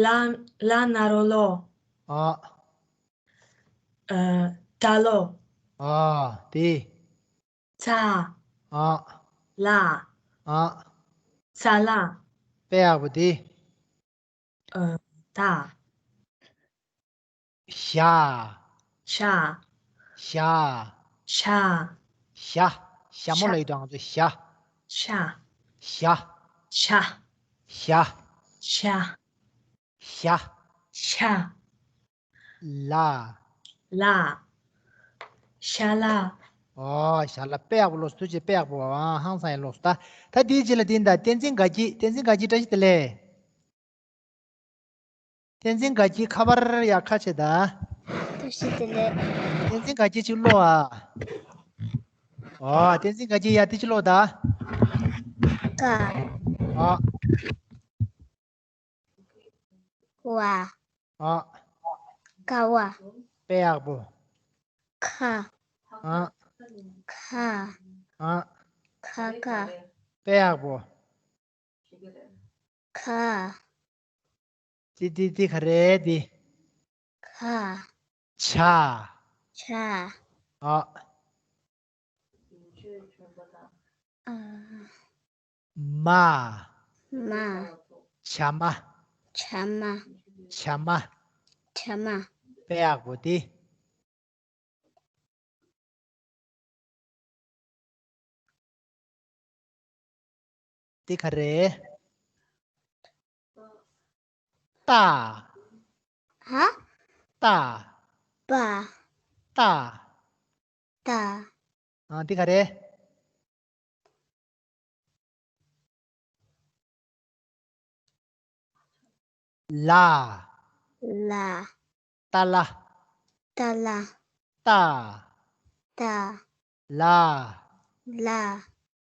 ལ། ལ་ན་རོ་ལོ། ཨ། ཨ། ཏ་ལོ། ཨ། འདི། ཚ། ཨ། ལ། ཨ། ཚ་ལ། དཔེ་ཡག་པོ། འདི། ཨ། ད། ཞ། ཤ། ཞ། ཤ། ཞ། ཞྭ་མོ་ལ་ཡོད་དོ་ང་ཚོ་ཞ། ཤ། ཞ། ཤ། ཞ། ཤ། ཤ། ཤ། ལ། ལ། ཤ་ལ། ཨོ། ཞ་ལ། དཔེ་ཡག་པོ་ཀློག་སོང་། ཐུགས་རྗེ་ཆེ། དཔེ་ཡག་པོ། ཨ། ཧང་སང་ཡང་ཀློག་སོང་། ད། ད་དེའི་རྗེས་ལ་དེ་ཡིན་ད། བསྟན་འཛིན་དགའ་སྐྱིད། བསྟན་འཛིན་དགའ་སྐྱིད། བཀྲ་ཤིས་བདེ་ལེགས། བསྟན་འཛིན་དགའ་སྐྱིད། ཁ་པར་ཡག་ཁ་ཆེ་ད། བཀྲ་ཤིས་བདེ་ལེགས། བསྟན་འཛིན་དགའ་སྐྱིད་ཅིག་ཀློག་ཨ། ཨོ། བསྟན་འཛིན་དགའ་སྐྱིད་ཡ། དེ་ཅིག་ཀློག་ད། ཀ། ཨ། ཝ། ཨ། ཀ་ཝ། དཔེ་ཡག་པོ། ཁ། ཨ། ཁ། ཨ། ཁ་ཁ། དཔེ་ཡག་པོ། ཁ། ཏི་ཏི་ཏི་ག་རེ་ཏི། ཁ། ཆ། ཆ། ཨ། ཨ། མ། མ། ཆ་མ། ཆ་མ། ཆ་མ། ཆ་མ། དཔེ་ཡག་པོ་ཏི། འདི་ག་རེ། ཏ། ཧ། ཏ། པ། ཏ། ཏ། ཨ། འདི་ག་རེ། ལ། ལ། ཏ་ལ། ཏ་ལ། ཏ། ཏ། ལ། ལ།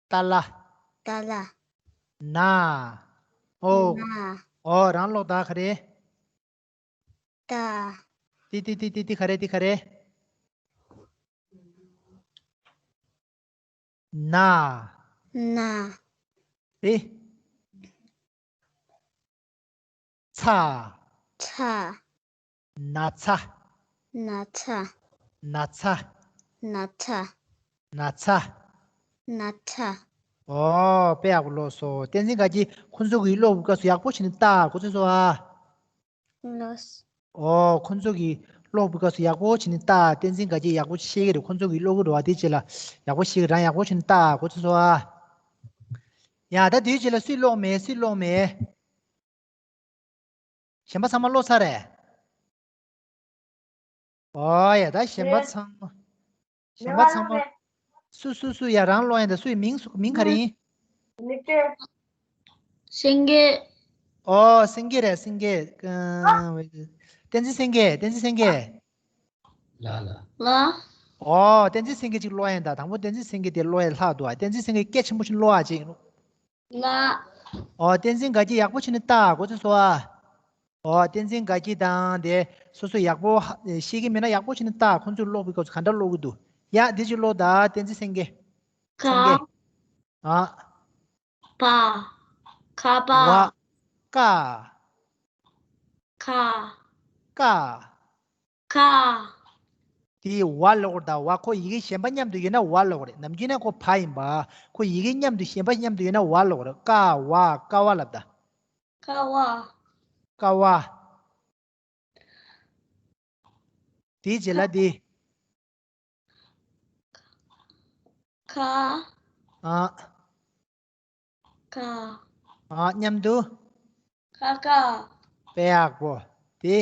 ཏ་ལ། ཏ་ལ། ན། ཨོ། ན། ཨོ། རང་ཀློག་ད་ག་རེ། ཏ། ཏི་ཏི་ཏི་ཏི་ཏི་ག་རེ། ཏི་ག་རེ། ན། ན། ཏི། ཚ། ཚ། ན་ཚ། ན་ཚ། ན་ཚ། ན་ཚ། ན་ཚ། ན་ཚ། ཨོ། དཔེ་ཡག་པོ་ཀློག་སོང་། བསྟན་འཛིན་དགའ་སྐྱིད། ཁོ་ཚོ་གི་ཀློག་པའི་སྐབས་སུ་ཡག་པོ་བྱས་ནས་ལྟ། གོ་ཚོད་སོང་ཨ། ལགས། ཨོ། ཁོ་ཚོ་གི་ཀློག་པའི་སྐབས་སུ་ཡག་པོ་བྱས་ནས་ལྟ། བསྟན་འཛིན་དགའ་སྐྱིད་ཡག་པོ་ཤེས་ཀྱི་རེད། ཁོ་ཚོ་གི་ཀློག་གི་རེད་བ། དེ་རྗེས་ལ་ཡག་པོ་ཤེས་ཀྱི་རང་ཡག་པོ་བྱས་ནས་ལྟ། གོ་ཚོད་སོང་ཨ། ཡ། ད་དེའི་རྗེས་ལ་སུས་ཀློག་མེད། སུས་ཀློག་མེད། གཞན་པ་ཚང་མ་ཀློག་ཚར་རེད། ཨོ་ཡ། ད་གཞན་པ་ཚང་མ། གཞན་པ་ཚང་མ། སུ་སུ་སུ་ཡ་རང་ཀློག་ཡིན་ད། སུའི་མིང་སུ། མིང་ག་རེ་ཡིན། སེང་གེ། ཨོ། སེང་གེ་རེད། སེང་གེ། ཨ། བསྟན་འཛིན་སེང་གེ། བསྟན་འཛིན་སེང་གེ། ལ་ལ། ལ། ཨོ། བསྟན་འཛིན་སེང་གེ་ཅིག་ཀློག་ཡིན་ད། དང་པོ་བསྟན་འཛིན་སེང་གེ་དེ་ཀློག་ཡ་ལྷག་འདུག་ཨ། བསྟན་འཛིན་སེང་གེ་སྐད་ཆེན་པོ་ཞིག་ཀློག་ཨ་ཅིག་ལ། ཨོ། བསྟན་འཛིན་དགའ་སྐྱིད་ཡག་པོ་བྱས་ནས་ལྟ། གོ་ཚོད་སོང་ཨ། ཨོ། བསྟན་འཛིན་དགའ་སྐྱིད་དང་དེ་སོ་སོ་ཡག་པོ་ཧ་ཤེས་ཀྱི་མེད་ན་ཡག་པོ་བྱས་ནས་ལྟ། ཁོང་ཚོས་ཀློག་པའི་སྐབས་སུ་ག་འདྲ་ཀློག་གི་འདུག་ཡ། འདི་ཅིག་ཀློག་ད། བསྟན་འཛིན་སེང་གེ། ཀ། སེང་གེ། ཨ། པ། ཀ་པ། བ། ཀ། ཁ། ཀ། ཁ། དེ་བ་ལབ་དགོས་རེད་ད། བ་ཁོ་ཡི་གེ་གཞན་པ་མཉམ་དུ་ཡོད་ན་བ་ལབ་དགོས་རེད། ནམ་རྒྱུན་ན་ཁོ་བ་ཡིན་པ། ཁོ་ཡི་གེ་མཉམ་དུ་གཞན་པ་མཉམ་དུ་ཡོད་ན་བ་ལབ་དགོས་རེད། ཀ་བ། ཀ་བ་ལབ་ད། ཀ་བ། ཀ་བ། དེའི་རྗེས་ལ་དེ། ཁ། ཨ། ཁ། ཨ། མཉམ་དུ། ཁ་ཁ། དཔེ་ཡག་པོ། དེ།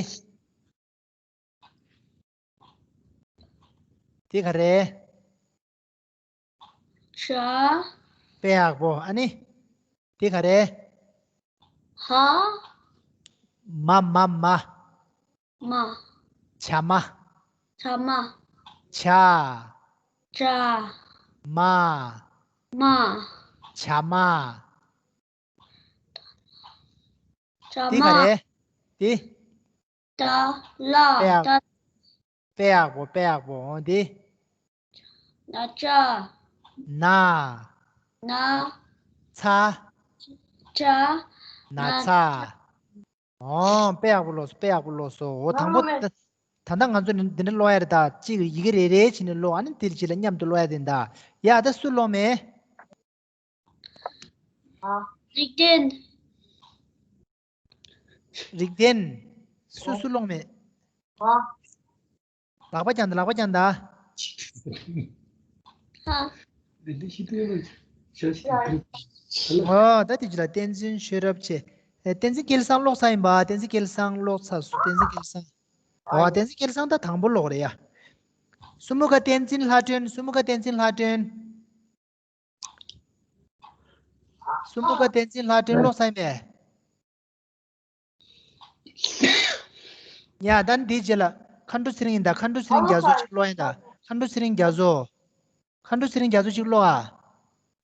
དེ་ག་རེ། ཤ། དཔེ་ཡག་པོ། ཨ་ནི། དེ་ག་རེ། ཧ། མ་མ་མ། མ། བྱ་མ། བྱ་མ། བྱ། བྱ། མ། མ། བྱ་མ། བྱ་དེ་མ། ག་རེ། དེ། ད་ལ། དཔེ་ཡག་ད། དཔེ་ཡག་པོ། དཔེ་ཡག་པོ། འོ་དེ། ན་ཚ། ན། ན། ཚ། ཚ། ན་ན་ཚ། ཚ། ཨོ། དཔེ་ཡག་པོ་ཀློག་སོང་། དཔེ་ཡག་པོ་ཀློག་སོང་། འོ། དང་པོ་ད་ད་ལྟ་ང་ཚོ་ནི་འདི་འདྲ་ཀློག་ཡ་རེད་ད། གཅིག་ཡི་གེ་རེ་རེ་བྱས་ནས་ཀློག་ཨ་ནི་དེ་རྗེས་ལ་མཉམ་དུ་ཀློག་ཡ་དེ་འདྲ། ཡ། ད་སུ་ཀློག་མེད། རིག་ལྡན། རིག་ལྡན། སུ་སུ་ཀློག་མེད། ལག་པ་བརྐྱངས་དང་། ལག་པ་བརྐྱངས་དང་། ཨོ། ད་དེ་རྗེས་ལ་བསྟན་འཛིན་ཤེས་རབ་ཆེ། ཨེ། བསྟན་འཛིན་སྐལ་བཟང་ཀློག་ཚར་ཡིན་པ། བསྟན་འཛིན་སྐལ་བཟང་ཀློག་ཚར་སོང་། བསྟན་འཛིན་སྐལ་བཟང་། ཨོ། བསྟན་འཛིན་སྐལ་བཟང་ད་དང་པོ་ཀློག་རེད་ཡ། སུ་མུ་ཁ། བསྟན་འཛིན་ལྷ་སྒྲོན། སུ་མུ་ཁ། བསྟན་འཛིན་ལྷ་སྒྲོན། སུ་མུ་ཁ། བསྟན་འཛིན་ལྷ་སྒྲོན་ཀློག་ཚར་ཡིན་པས། ཡ། ད་འདིའི་རྗེས་ལ་མཁའ་འགྲོ་ཚེ་རིང་ཡིན་ད། མཁའ་འགྲོ་ཚེ་རིང་རྒྱ་མཚོ་ཅིག་ཀློག་ཡིན་ད། མཁའ་འགྲོ་ཚེ་རིང་རྒྱ་མཚོ། མཁའ་འགྲོ་ཚེ་རིང་རྒྱ་མཚོ་ཅིག་ཀློག་ཨ།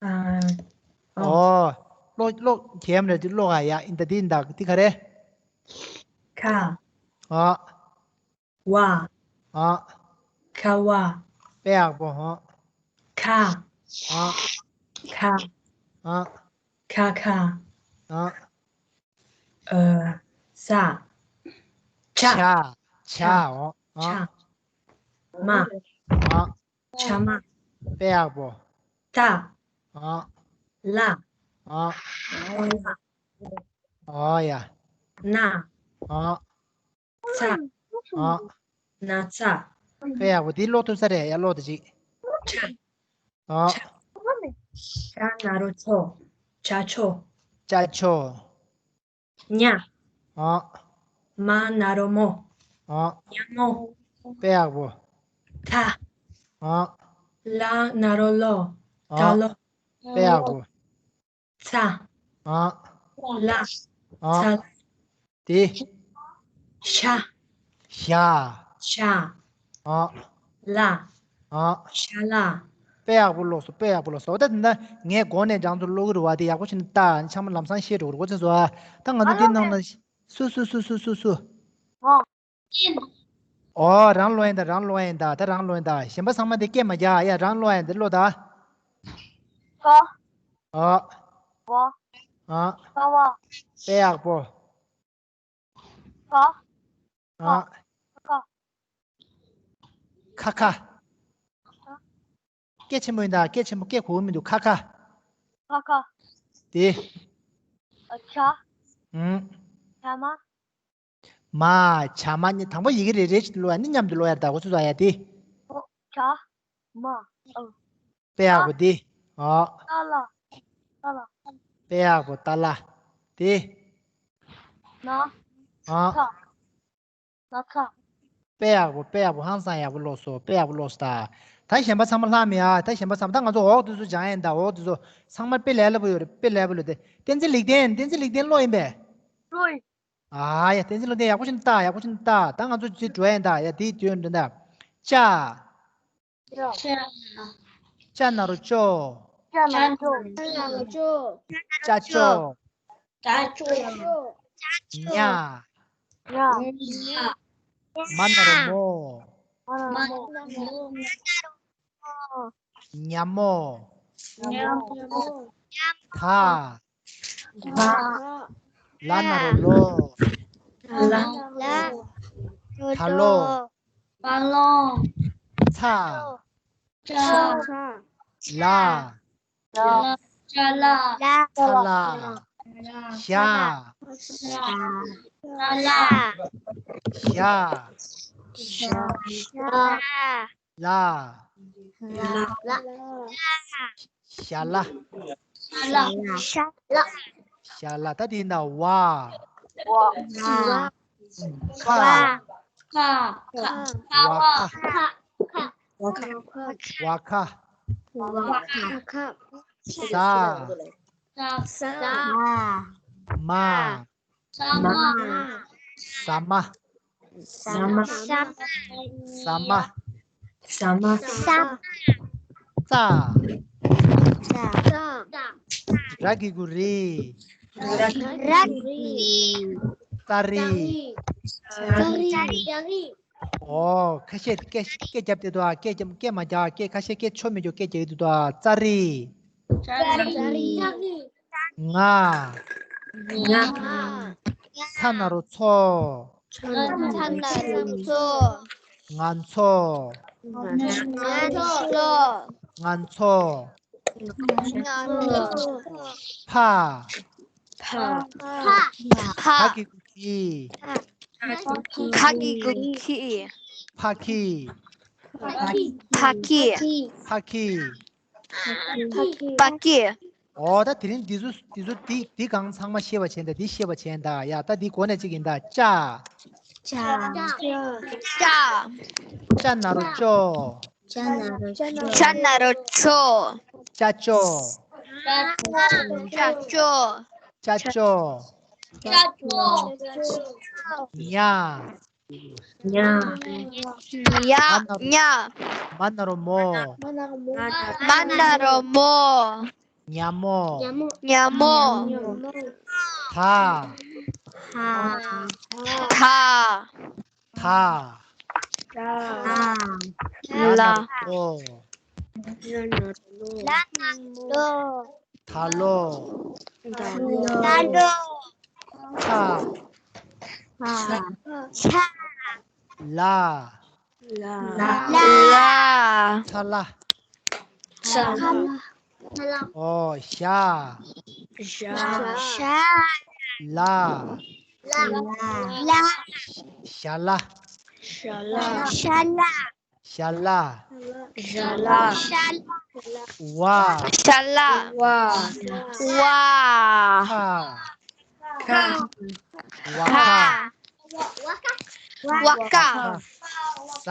ཨ། ཨོ། ཀློག་ཀློག་གམ་རེད་དེ་ཀློག་ཨ་ཡ། ཡིན་ད། དེ་ཡིན་ད། དེ་ག་རེ། ཁ། ཨ། བ། ཨ། ཁ་བ། དཔེ་ཡག་པོ། ཨ། ཁ། ཨ། ཁ། ཨ། ཁ་ཁ། ཨ། ཨ། ས། ཆ། ཆ། ཆ། ཆ། ཨོ། ཨ། ཆ། མ། ཨ། ཆ་མ། དཔེ་ཡག་པོ། ད། ཨ། ལ། ཨ། ཨོ་ཡ། ན། ཨ། ཚ། ཨ། ན་ཚ། དཔེ་ཡག་པོ། དེ་ཀློག་ཐུབ་ས་རེད་ཡ། ཀློག་དེ་ཅིག་ཆ། ཨ། ཆ། ཆ་ན་རོ་ཆོ། ཆ་ཆོ། ཆ་ཆོ། ཉ། ཨ། མ་ན་རོ་མོ། ཨ། ཉ་མོ། དཔེ་ཡག་པོ། ཐ། ཨ། ལ་ན་རོ་ལོ། ཨ། ཐ་ལོ། དཔེ་ཡག་པོ། ཚ། ཨ། ལ། ཨ། ཚ་ལ། དེ། ཤ། ཤ། ཤ། ཨ། ལ། ཨ། ཤ་ལ། དཔེ་ཡག་པོ་ཀློག་སོང་། དཔེ་ཡག་པོ་ཀློག་སོང་། འོ་ད་དེ་འདྲ་ངས་འགོ་ནས་རྒྱང་དུ་ཀློག་གི་རེད་བ། དེ་ཡག་པོ་བྱས་ནས་ལྟ། ཚང་མ་ལམ་སང་ཤེས་འགྲོ་གི་རེད། གོ་ཚོད་སོང་ཨ། ད་ང་ཚོ་དེ་ནང་ན་སུ་སུ་སུ་སུ་སུ། ཨོ། རང་ཀློག་ཡིན་ད། རང་ཀློག་ཡིན་ད། ད་རང་ཀློག་ཡིན་ད། གཞན་པ་ཚང་མ་དེ་སྐད་མ་རྒྱག་ཡ། རང་ཀློག་ཡིན་ད། ཀློག་ད། ཀ་ཨོ། བ། ཨ། ཀ་བ། དཔེ་ཡག་པོ། ཀ་ཨ། ཀ་ཁ་ཁ། སྐད་ཆེན་པོ་ཡིན་ད། སྐད་ཆེན་པོ། སྐད་གོ་གི་མི་འདུག་ཁ་ཁ། ཁ་ཁ། དེ། ཨ། ཇ། ཨུམ། ཇ་མ། མ། ཇ་མ་ནི་དང་པོ་ཡི་གེ་རེ་རེ་ཞིག་ཀློག་ཡ། ནི་མཉམ་དུ་ཀློག་ཡ། ད་གོ་ཚུལ་བཟོ་ཡ་དེ། ཨོ། ཇ་མ། ཨོ། དཔེ་ཡག་པོ་དེ། ཨོ། ཏ་ལ། ཏ་ལ། དཔེ་ཡག་པོ། ཏ་ལ། དེ། ན། ཨོ། ཚ། ན་ཚ། དཔེ་ཡག་པོ། དཔེ་ཡག་པོ། ཧང་སང་ཡག་པོ་ཀློག་སོང་། དཔེ་ཡག་པོ་ཀློག་སོང་ད། ད་གཞན་པ་ཚང་མ་ལྷག་མེད་ཨ། ད་གཞན་པ་ཚང་མ། ད་ང་ཚོ་འོག་དེ་ཚོ་སྦྱང་ཡིན་ད། འོག་དེ་ཚོ་ཚང་མ་དཔེ་ལས་སླ་པོ་ཡོད་རེད། དཔེ་ལས་སླ་པོ་ལོས་ཏེ། བསྟན་འཛིན་ལེགས་ལྡན། བསྟན་འཛིན་ལེགས་ལྡན་ཀློག་ཡིན་པས། ཀློག་ཡིན། ཨ་ཡ། བསྟན་འཛིན་ལེགས་ལྡན་ཡག་པོ་ཞིག་ལྟ། ཡག་པོ་ཞིག་ལྟ། ད་ང་ཚོ་ཅིག་འགྲོ་ཡིན་ད། ཡ། དེའི་དོན་འདི་འདྲ། ཅ། ཅ། ཅ་ན་རོ་ཅོ། ཅ་ན་རོ་ཅོ། ཅ་ན་རོ་ཅོ། ཅ་ཅོ། ཅ་ཅོ། ཉ། ཉ། མ་ན་རོ་མོ། མ་ན་རོ་མོ། ཉ་མོ། ཉ་མོ། ད། ལ་ན་རོ་ལོ། ལ། ད་ལོ། ད་ལོ། ཚ། ཚ། ལ། ལ། ཚ་ལ། ཚ་ལ། ཞ། ཞ་ལ། ཞ། ཞ། ཞ་ལ། ལ། ལ། ལ། ཞ་ལ། ཞ་ལ། ཞ་ལ། ཞ་ལ། ད་དེ་ཡིན་ད། བ། བ། ཁ། ཁ། ཁ། བ་ཁ། བ་ཁ། བ་ཁ། ཟ། ཟ། མ། ཟ་མ། ཟ་མ། ཟ་མ། ཟ་མ། ཟ་མ། ཟ་མ། ཙ། ཙ། ར་གི་གུ་རི། ར་གི་གུ་རི། ཙ་རི། ཙ་རི། ཨོ། ཁ་ཤས་སྐད་སྐད་རྒྱབ་བསྡད་འདུག་ཨ། སྐད་རྒྱབ། སྐད་མ་རྒྱག་སྐད། ཁ་ཤས་སྐད་ཆོ་མེད་རྒྱུ་སྐད་རྒྱག་གི་འདུག་ཨ། ཙ་རི། ཙ་རི། ཙ་རི། ང་། ང་། ཚ་ན་རོ་ཚོ། ཚ་ན་རོ་ཚོ། ང་ཚོ། ང་ཚོ། ང་ཚོ། ཕ། ཕ། ཕ། གི་གུ་གི། ག་གི་གུ་གི། ཕ་གི། ཕ་གི། ཕ་གི། ཕ་གི། ཨོ། ད་དེ་རིང་འདི་ཚོ་འདི་ཚོ་འདི་འདི་སྒང་ཚང་མ་ཤེས་པ་བྱས་ད། འདི་ཤེས་པ་བྱས་ད། ཡ། ད་འདི་གོ་ནས་གཅིག་ཡིན་ད། ཅ། ཅ། ཅ། ཅ་ན་རོ་ཅོ། ཅ་ན་རོ་ཅོ། ཅ་ན་རོ་ཅོ། ཅ་ཅོ། ཅ་ཅོ། ཅ་ཅོ། ཅ་ཅོ། ཉ། ཉ། ཉ། ཉ། མ་ན་རོ་མོ། མ་ན་རོ་མོ། ཉ་མོ། ཉ་མོ། ད། ད། ད། ད། ལ། ལ། ལ། ལ། ད་ལོ། ད་ལོ། ཚ། ཚ། ལ། ལ། ལ། ཚ་ལ། ཚ་ལ། ཨོ། ཞ། ཞ། ལ། ལ། ཞ་ལ། ཞ་ལ། ཞ་ལ། ཞ་ལ། ཞ་ལ། ཞ་ལ། ཝ། ཞ་ལ། ཝ། ཝ། ཁ། ཁ། ཝ་ཁ། ཝ་ཁ། ཟ།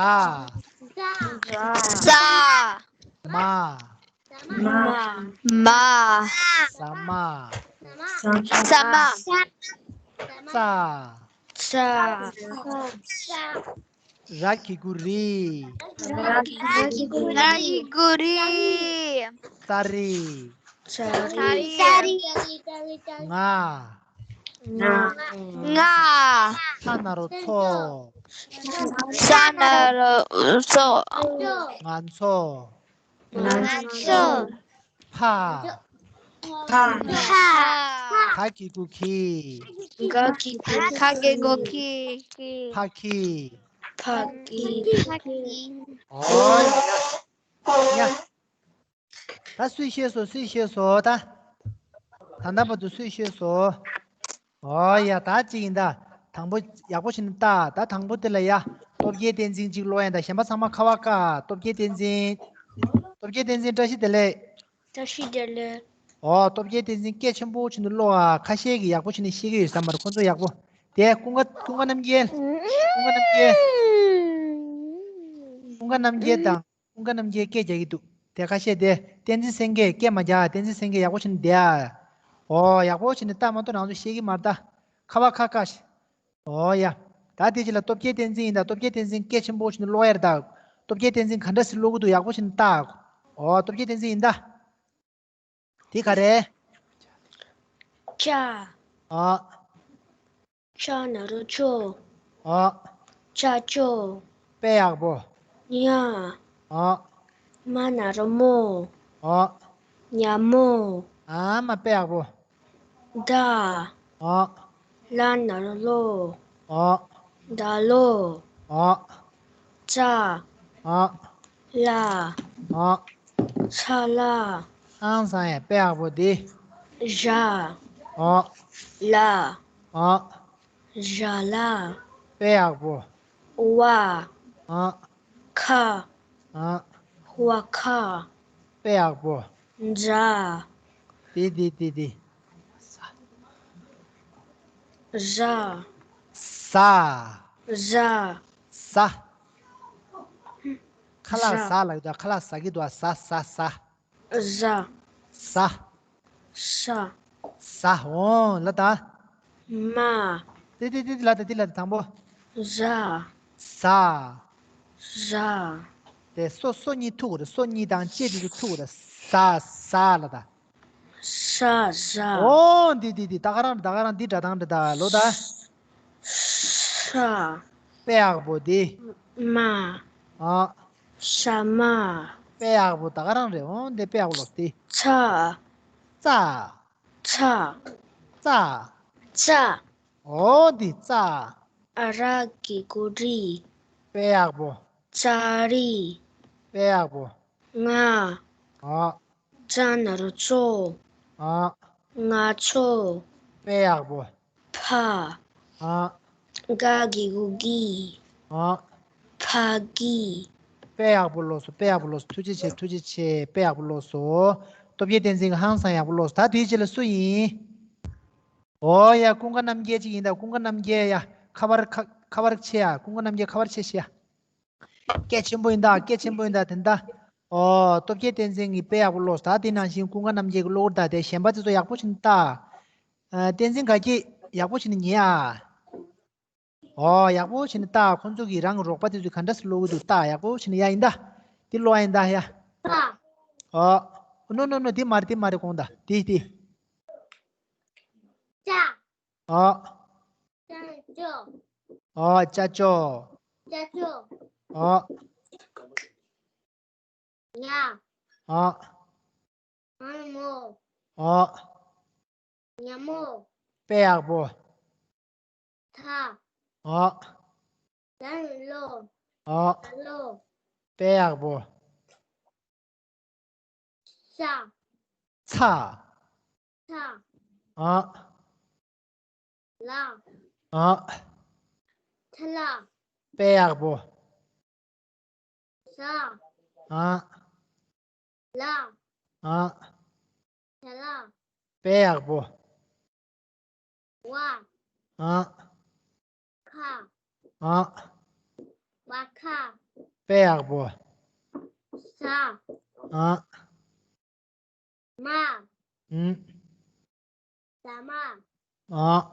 ཟ། མ། མ། མ། ཟ་མ། ཟ་མ། ཙ། ཙ། ར་གི་གུ་རི། ར་གི་གུ་རི། ཙ་རི། ཙ་རི། ང་། ང་། ང་། ཚ་ན་རོ་ཚོ། ཚ་ན་རོ་ཚོ། ང་ཚོ། ང་ཚོ། ཕ། ཕ། ཕ། ག་གི་གུ་གི། ག་གི་གུ་གི། ཕ་གི། ཕ་གི། ཕ་གི། ཨོ། ཡ། ད་སུས་ཤེས་སོང་། སུས་ཤེས་སོང་། ད། ད་ལྟ་བར་དུ་སུས་ཤེས་སོང་། ཨོ་ཡ། ད་ཅི་ཡིན་ད། དང་པོ་ཡག་པོ་བྱས་ནས་ལྟ། ད་དང་པོ་དེ་ལ་ཡ། སྟོབས་རྒྱལ་བསྟན་འཛིན་གཅིག་ཀློག་ཡ་ད། གཞན་པ་ཚང་མ་ཁ་བ་བཀག་སྟོབས་རྒྱལ་བསྟན་འཛིན། སྟོབས་རྒྱལ་བསྟན་འཛིན་བཀྲ་ཤིས་བདེ་ལེགས། བཀྲ་ཤིས་བདེ་ལེགས། ཨོ། སྟོབས་རྒྱལ་བསྟན་འཛིན་སྐད་ཆེན་པོ་བྱས་ནས་ཀློག་ཨ། ཁ་ཤས་ཀྱིས་ཡག་པོ་བྱས་ནས་ཤེས་ཀྱི་ཡོད་བསམ་པར། ཁོང་ཚོ་ཡག་པོ། དེ་ཀུན་དགའ། ཀུན་དགའ་རྣམ་རྒྱལ། ཀུན་དགའ་རྣམ་རྒྱལ། ཀུན་དགའ་རྣམ་རྒྱལ་དང་། ཀུན་དགའ་རྣམ་རྒྱལ་སྐད་རྒྱག་གི་འདུག་དེ་ཁ་ཤས་དེ། བསྟན་འཛིན་སེང་གེ་སྐད་མ་རྒྱག་བསྟན་འཛིན་སེང་གེ་ཡག་པོ་བྱས་ནས་བསྡད་ཨ། ཨོ། ཡག་པོ་བྱས་ནས་ལྟ་མ་གཏོགས་རང་ཚོ་ཤེས་ཀྱི་མ་རེད་ད། ཁ་བ་ཁ་བཀག་ཨོ་ཡ། ད་དེ་རྗེས་ལ་སྟོབས་རྒྱལ་བསྟན་འཛིན་ཡིན་ད། སྟོབས་རྒྱལ་བསྟན་འཛིན་སྐད་ཆེན་པོ་བྱས་ནས་ཀློག་ཡ་རེད་ད། སྟོབས་རྒྱལ་བསྟན་འཛིན་ག་འདྲ་སེ་ཀློག་གི་འདུག་ཡག་པོ་བྱས་ནས་ལྟ། ཨོ། སྟོབས་རྒྱལ་བསྟན་འཛིན་ཡིན་ད། དེ་ག་རེ། ཅ། ཨོ། ཅ་ན་རོ་ཅོ། ཨོ། ཅ་ཅོ། དཔེ་ཡག་པོ། ཉ། ཨོ། མ་ན་རོ་མོ། ཨོ། ཉ་མོ། ཨ་མ། དཔེ་ཡག་པོ། ད། ཨོ། ལ་ན་རོ་ལོ། ཨོ། ད་ལོ། ཨོ། ཙ། ཨོ། ལ། ཨོ། ཚ་ལ། ཧང་སང་ཡ། དཔེ་ཡག་པོ་དེ། ཞ། ཨོ། ལ། ཨོ། ཞ་ལ། དཔེ་ཡག་པོ། ཝ། ཨོ། ཁ། ཨོ། ཝ་ཁ། དཔེ་ཡག་པོ། ཛ། དེ་དེ་དེ་དེ། ཟ། ཟ། ཟ། ཟ། ཁ་ལག་ཟ། ཟ་ལབ་ཀྱི་འདུག་ཁ་ལག་ཟ་གི་འདུག་ཟ་ཟ་ཟ། ཟ། ཟ། ཟ། ཟ། འོང་ལ་ད། མ། དེ་དེ་དེ་ལ་ད། དེ་ལ་ད་དང་པོ། ཟ། ཟ། ཟ། དེ་སོ་སོ་གཉིས་ཐུག་དགོས་རེད། སོ་གཉིས་དང་ལྕེ་དེ་ཚོ་ཐུག་དགོས་རེད། ཟ། ཟ་ལ་ད། ཟ། ཟ། འོ་འདི་འདི་འདི་ད་ག་རང་རེད། ད་ག་རང་འདི་སྒྲ་གདངས་རེད་ད། ལོ་ད། ས། དཔེ་ཡག་པོ་འདི། མ། ཨ། ས་མ། དཔེ་ཡག་པོ་ད་ག་རང་རེད། འོ་འདི་དཔེ་ཡག་པོ་ལོ་འདི། ཚ། ཙ། ཚ། ཙ། ཙ། འོ་འདི་ཙ། ཨ་ར་གི་གུ་རི། དཔེ་ཡག་པོ། ཙ་རི། དཔེ་ཡག་པོ། ང་། ཨ། ཙ་ན་རོ་ཙོ། ཨ། ང་ཚོ། དཔེ་ཡག་པོ། ཕ། ཨ། ག་གི་གུ་གི། ཨ། ཕ་གི། དཔེ་ཡག་པོ་ལོས་སོ། དཔེ་ཡག་པོ་ལོས་སོ། ཐུགས་རྗེ་ཆེ། ཐུགས་རྗེ་ཆེ། དཔེ་ཡག་པོ་ལོས་སོ། སྟོབས་རྒྱལ་བསྟན་འཛིན་གྱིས་ཧང་སང་ཡག་པོ་ལོས་སོ། ད་དེའི་རྗེས་ལ་སུ་ཡིན། འོ་ཡ། ཀུན་དགའ་རྣམ་རྒྱལ་ཅིག་ཡིན་ད། ཀུན་དགའ་རྣམ་རྒྱལ་ཡ། ཁ་པར་ཁ་ཁ་པར་ཕྱེ་ཡ། ཀུན་དགའ་རྣམ་རྒྱལ་ཁ་པར་ཕྱེ་ཤི་ཡ། སྐད་ཆེན་པོ་ཡིན་ད། སྐད་ཆེན་པོ་ཡིན་ད། དེ་འདྲ། ཨོ། སྟོབས་རྒྱལ་བསྟན་འཛིན་གྱིས་དཔེ་ཡག་པོ་ཀློག་སོང་། ད་དེ་ནང་བཞིན་ཀུན་དགའ་རྣམ་རྒྱལ་གྱིས་ཀློག་རེད་ད། དེ་གཞན་པ་དེ་ཚོ་ཡག་པོ་ཞིག་ལྟ། ཨ། བསྟན་འཛིན་དགའ་སྐྱིད་ཡག་པོ་ཞིག་ཉན་ཨ། ཨོ། ཡག་པོ་ཞིག་ལྟ། ཁོང་ཚོ་གིས་རང་གི་རོགས་པ་དེ་ཚོས་ག་འདྲ་སེ་ཀློག་གི་འདུག་ལྟ། ཡག་པོ་ཞིག་ཡ་ཡིན་ད། དེ་ཀློག་ཡིན་ད་ཡ། ཨོ། ནོ་ནོ་ནོ། དེ་མ་རེད། དེ་མ་རེད། དགོངས་དག་དེ་དེ། ཨོ། ཨོ། ཅ་ཅོ། ཅ་ཅོ། ཨོ། ཉ། ཨོ། ཉ་མོ། ཨོ། ཉ་མོ། དཔེ་ཡག་པོ། ཐ། ཨོ། ད་ལོ། ཨོ། ད་ལོ། དཔེ་ཡག་པོ། ཚ། ཚ། ཚ། ཨ། ལ། ཨ། ཚ་ལ། དཔེ་ཡག་པོ། ཟ། ཨ། ལ། ཨ། ཚ་ལ། དཔེ་ཡག་པོ། ཝ། ཨ། ཁ། ཨ། ཝ་ཁ། དཔེ་ཡག་པོ། ཟ། ཨ། མ། ཨུམ། ཟ་མ། ཨ།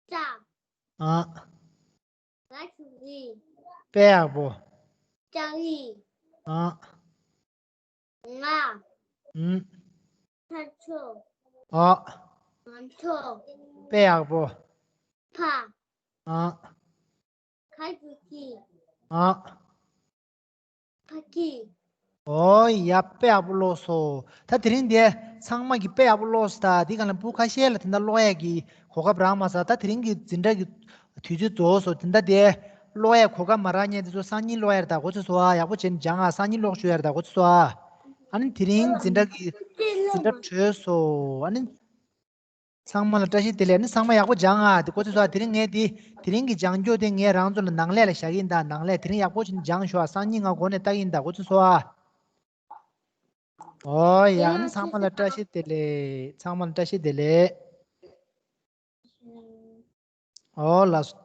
ཙ། ཨ། ཝ་ཆུ་རི། དཔེ་ཡག་པོ། ཙ་རི། ཨ། ང་། ཨུམ། ཚ་ཆུ། ཨ། ང་ཚོ། དཔེ་ཡག་པོ། ཕ། ཨ། ཁ་ཅིག་གི། ཨ། ཕ་གི། ཨོ་ཡ། དཔེ་ཡག་པོ་ཀློག་སོང་། ད་དེ་རིང་དེ་ཚང་མ་གི་དཔེ་ཡག་པོ་ཀློག་སོང་། ད་དེ་ག་ལ་བུ་ཁ་ཤས་ལ་དེ་འདྲ་ཀློག་ཡས་ཀྱི་གོ་སྐབས་རག་མ་སོང་། ད་དེ་རིང་གི་འཛིན་གྲྭ་གི་དུས་ཚོད་རྫོགས་སོང་། དེ་འདྲ་དེ་ཀློག་ཡས་གོ་སྐབས་མ་རག་མཁན་དེ་ཚོ་སང་ཉིན་ཀློག་ཡས་རེད། ད་གོ་ཚོད་སོང་ཨ། ཡག་པོ་བྱས་ནས་སྦྱང་ཨ། སང་ཉིན་ཀློག་ཞུ་ཡས་རེད། ད་གོ་ཚོད་སོང་ཨ། ཨ་ནི་དེ་རིང་འཛིན་གྲྭ་གི་འཛིན་གྲྭ་གྲོལ་སོང་། ཨ་ནི། ཚང་མ་ལ་བཀྲ་ཤིས་བདེ་ལེགས། ནི་ཚང་མ་ཡག་པོ་སྦྱང་ཨ། དེ་གོ་ཚོད་སོང་ཨ། དེ་རིང་ངས་དེ་དེ་རིང་གི་སྦྱང་ཕྱོགས་དེ་ངས་རང་ཚོ་ལ་ནང་ལས་ལ་བཞག་གི་ཡིན། ད་ནང་ལས་དེ་རིང་ཡག་པོ་བྱས་ནས་སྦྱང་ཤོག་ཨ། སང་ཉིན་ང་འགོ་ནས་ལྟ་གི་ཡིན། ད་གོ་ཚོད་སོང་ཨ། ཨོ་ཡ། ནི་ཚང་མ་ལ་བཀྲ་ཤིས་བདེ་ལེགས། ཚང་མ་ལ་བཀྲ་ཤིས་བདེ་ལེགས། ཨོ་ལགས་སོ།